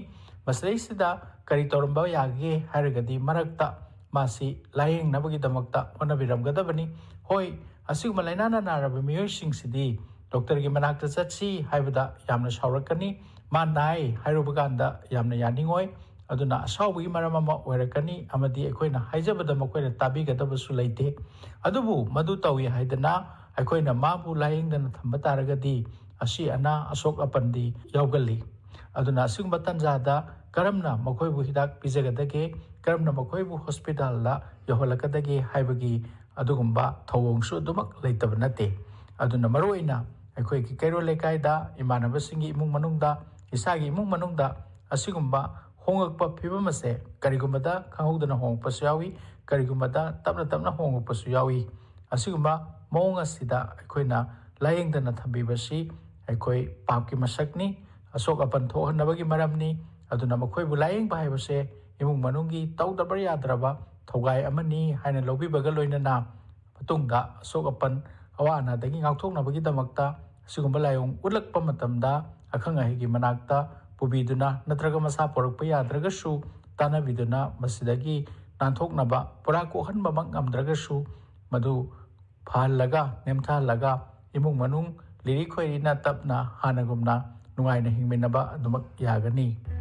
ꯃꯁꯤꯗꯩꯁꯤꯗ ꯀꯔꯤ ꯇꯧꯔꯝꯕ ꯌꯥꯒꯦ ꯍꯥꯏꯔꯒꯗꯤ, ꯃꯔꯛꯇ ꯃꯥꯁꯤ ꯂꯥꯌꯦꯡꯅꯕꯒꯤꯗꯃꯛꯇ ꯍꯣꯠꯅꯕꯤꯔꯝꯒꯗꯕꯅꯤ꯫ ꯍꯣꯏ, ꯑꯁꯤꯒꯨꯝꯕ ꯂꯥꯏꯅꯥꯅ ꯅꯥꯔꯕ ꯃꯤꯑꯣꯏꯁꯤꯡꯁꯤꯗꯤ ꯗꯣꯛꯇꯔꯒꯤ ꯃꯅꯥꯛꯇ ꯆꯠꯁꯤ ꯍꯥꯏꯕꯗ ꯌꯥꯝꯅ ꯁꯥꯎꯔꯛꯀꯅꯤ, ꯃꯥ ꯅꯥꯏ ꯍꯥꯏꯔꯨꯕ ꯀꯥꯟꯗ ꯌꯥꯝꯅ ꯌꯥꯅꯤꯡꯉꯣꯏ꯫ ꯑꯗꯨꯅ ꯑꯁꯥꯎꯕꯒꯤ ꯃꯔꯝ ꯑꯃ ꯑꯣꯏꯔꯛꯀꯅꯤ, ꯑꯃꯗꯤ ꯑꯩꯈꯣꯏꯅ ꯍꯥꯏꯖꯕꯗ ꯃꯈꯣꯏꯅ ꯇꯥꯕꯤꯒꯗꯕꯁꯨ ꯂꯩꯇꯦ꯫ ꯑꯗꯨꯕꯨ ꯃꯗꯨ ꯇꯧꯏ ꯍꯥꯏꯗꯅ ꯑꯩꯈꯣꯏꯅ ꯃꯥꯕꯨ ꯂꯥꯌꯦꯡꯗꯅ ꯊꯝꯕ ꯇꯥꯔꯒꯗꯤ ꯑꯁꯤ ꯑꯅꯥ ꯑꯁꯣꯛ ꯑꯄꯟꯗꯤ ꯌꯥꯎꯒꯜꯂꯤ꯫ ꯑꯗꯨꯅ ꯑꯁꯤꯒꯨꯝꯕ ꯇꯥꯟꯖꯥꯗ ꯀꯔꯝꯅ ꯃꯈꯣꯏꯕꯨ ꯍꯤꯗꯥꯛ ꯄꯤꯖꯒꯗꯒꯦ, ꯀꯔꯝꯅ ꯃꯈꯣꯏꯕꯨ ꯍꯣꯁꯄꯤꯇꯥꯜꯗ ꯌꯧꯍꯜꯂꯛꯀꯗꯒꯦ ꯍꯥꯏꯕꯒꯤ ꯑꯗꯨꯒꯨꯝꯕ ꯊꯧꯑꯣꯡꯁꯨ ꯑꯗꯨꯃꯛ ꯂꯩꯇꯕ ꯅꯠꯇꯦ꯫ ꯑꯗꯨꯅ ꯃꯔꯨꯑꯣꯏꯅ ꯑꯩꯈꯣꯏꯒꯤ ꯀꯩꯔꯣꯜ ꯂꯩꯀꯥꯏꯗ, ꯏꯃꯥꯟꯅꯕꯁꯤꯡꯒꯤ ꯏꯃꯨꯡ ꯃꯅꯨꯡꯗ, ꯏꯁꯥꯒꯤ ꯏꯃꯨꯡ ꯃꯅꯨꯡꯗ ꯑꯁꯤꯒꯨꯝꯕ ꯍꯣꯡꯂꯛꯄ ꯐꯤꯕꯝ ꯑꯁꯦ ꯀꯔꯤꯒꯨꯝꯕꯗ ꯈꯪꯍꯧꯗꯅ ꯍꯣꯡꯂꯛꯄꯁꯨ ꯌꯥꯎꯏ, ꯀꯔꯤꯒꯨꯝꯕꯗ ꯇꯞꯅ ꯇꯞꯅ ꯍꯣꯡꯂꯛꯄꯁꯨ ꯌꯥꯎꯏ꯫ ꯑꯁꯤꯒꯨꯝꯕ ꯃꯑꯣꯡ ꯑꯁꯤꯗ ꯑꯩꯈꯣꯏꯅ ꯂꯥꯌꯦꯡꯗꯅ ꯊꯝꯕꯤꯕꯁꯤ ꯑꯩꯈꯣꯏ ꯄꯥꯞꯀꯤ ꯃꯁꯛꯅꯤ, ꯑꯁꯣꯛ ꯑꯄꯟ ꯊꯣꯛꯍꯟꯅꯕꯒꯤ ꯃꯔꯝꯅꯤ꯫ ꯑꯗꯨꯅ ꯃꯈꯣꯏꯕꯨ ꯂꯥꯌꯦꯡꯕ ꯍꯥꯏꯕꯁꯦ ꯏꯃꯨꯡ ꯃꯅꯨꯡꯒꯤ ꯇꯧꯗꯕ ꯌꯥꯗ꯭ꯔꯕ ꯊꯧꯒꯥꯏ ꯑꯃꯅꯤ ꯍꯥꯏꯅ ꯂꯧꯕꯤꯕꯒ ꯂꯣꯏꯅꯅ, ꯃꯇꯨꯡꯗ ꯑꯁꯣꯛ ꯑꯄꯟ, ꯑꯋꯥ ꯑꯅꯥꯗꯒꯤ ꯉꯥꯛꯊꯣꯛꯅꯕꯒꯤꯗꯃꯛꯇ ꯑꯁꯤꯒꯨꯝꯕ ꯂꯥꯏꯑꯣꯡ ꯎꯠꯂꯛꯄ ꯃꯇꯝꯗ ꯑꯈꯪ ꯑꯍꯩꯒꯤ ꯃꯅꯥꯛꯇ ꯄꯨꯕꯤꯗꯨꯅ, ꯅꯠꯇ꯭ꯔꯒ ꯃꯁꯥ ꯄꯣꯔꯛꯄ ꯌꯥꯗ꯭ꯔꯒꯁꯨ ꯇꯥꯟꯅꯕꯤꯗꯨꯅ ꯃꯁꯤꯗꯒꯤ ꯅꯥꯟꯊꯣꯛꯅꯕ, ꯄꯨꯔꯥ ꯀꯣꯛꯍꯟꯕꯃꯛ ꯉꯝꯗ꯭ꯔꯒꯁꯨ ꯃꯗꯨ ꯐꯍꯜꯂꯒ, ꯅꯦꯝꯊꯍꯜꯂꯒ, ꯏꯃꯨꯡ ꯃꯅꯨꯡ ꯂꯤꯔꯤ ꯈꯣꯏꯔꯤꯅ ꯇꯞꯅ ꯍꯥꯟꯅꯒꯨꯝꯅ ꯅꯨꯡꯉꯥꯏꯅ ꯍꯤꯡꯃꯤꯟꯅꯕ ꯑꯗꯨꯃꯛ ꯌꯥꯒꯅꯤ꯫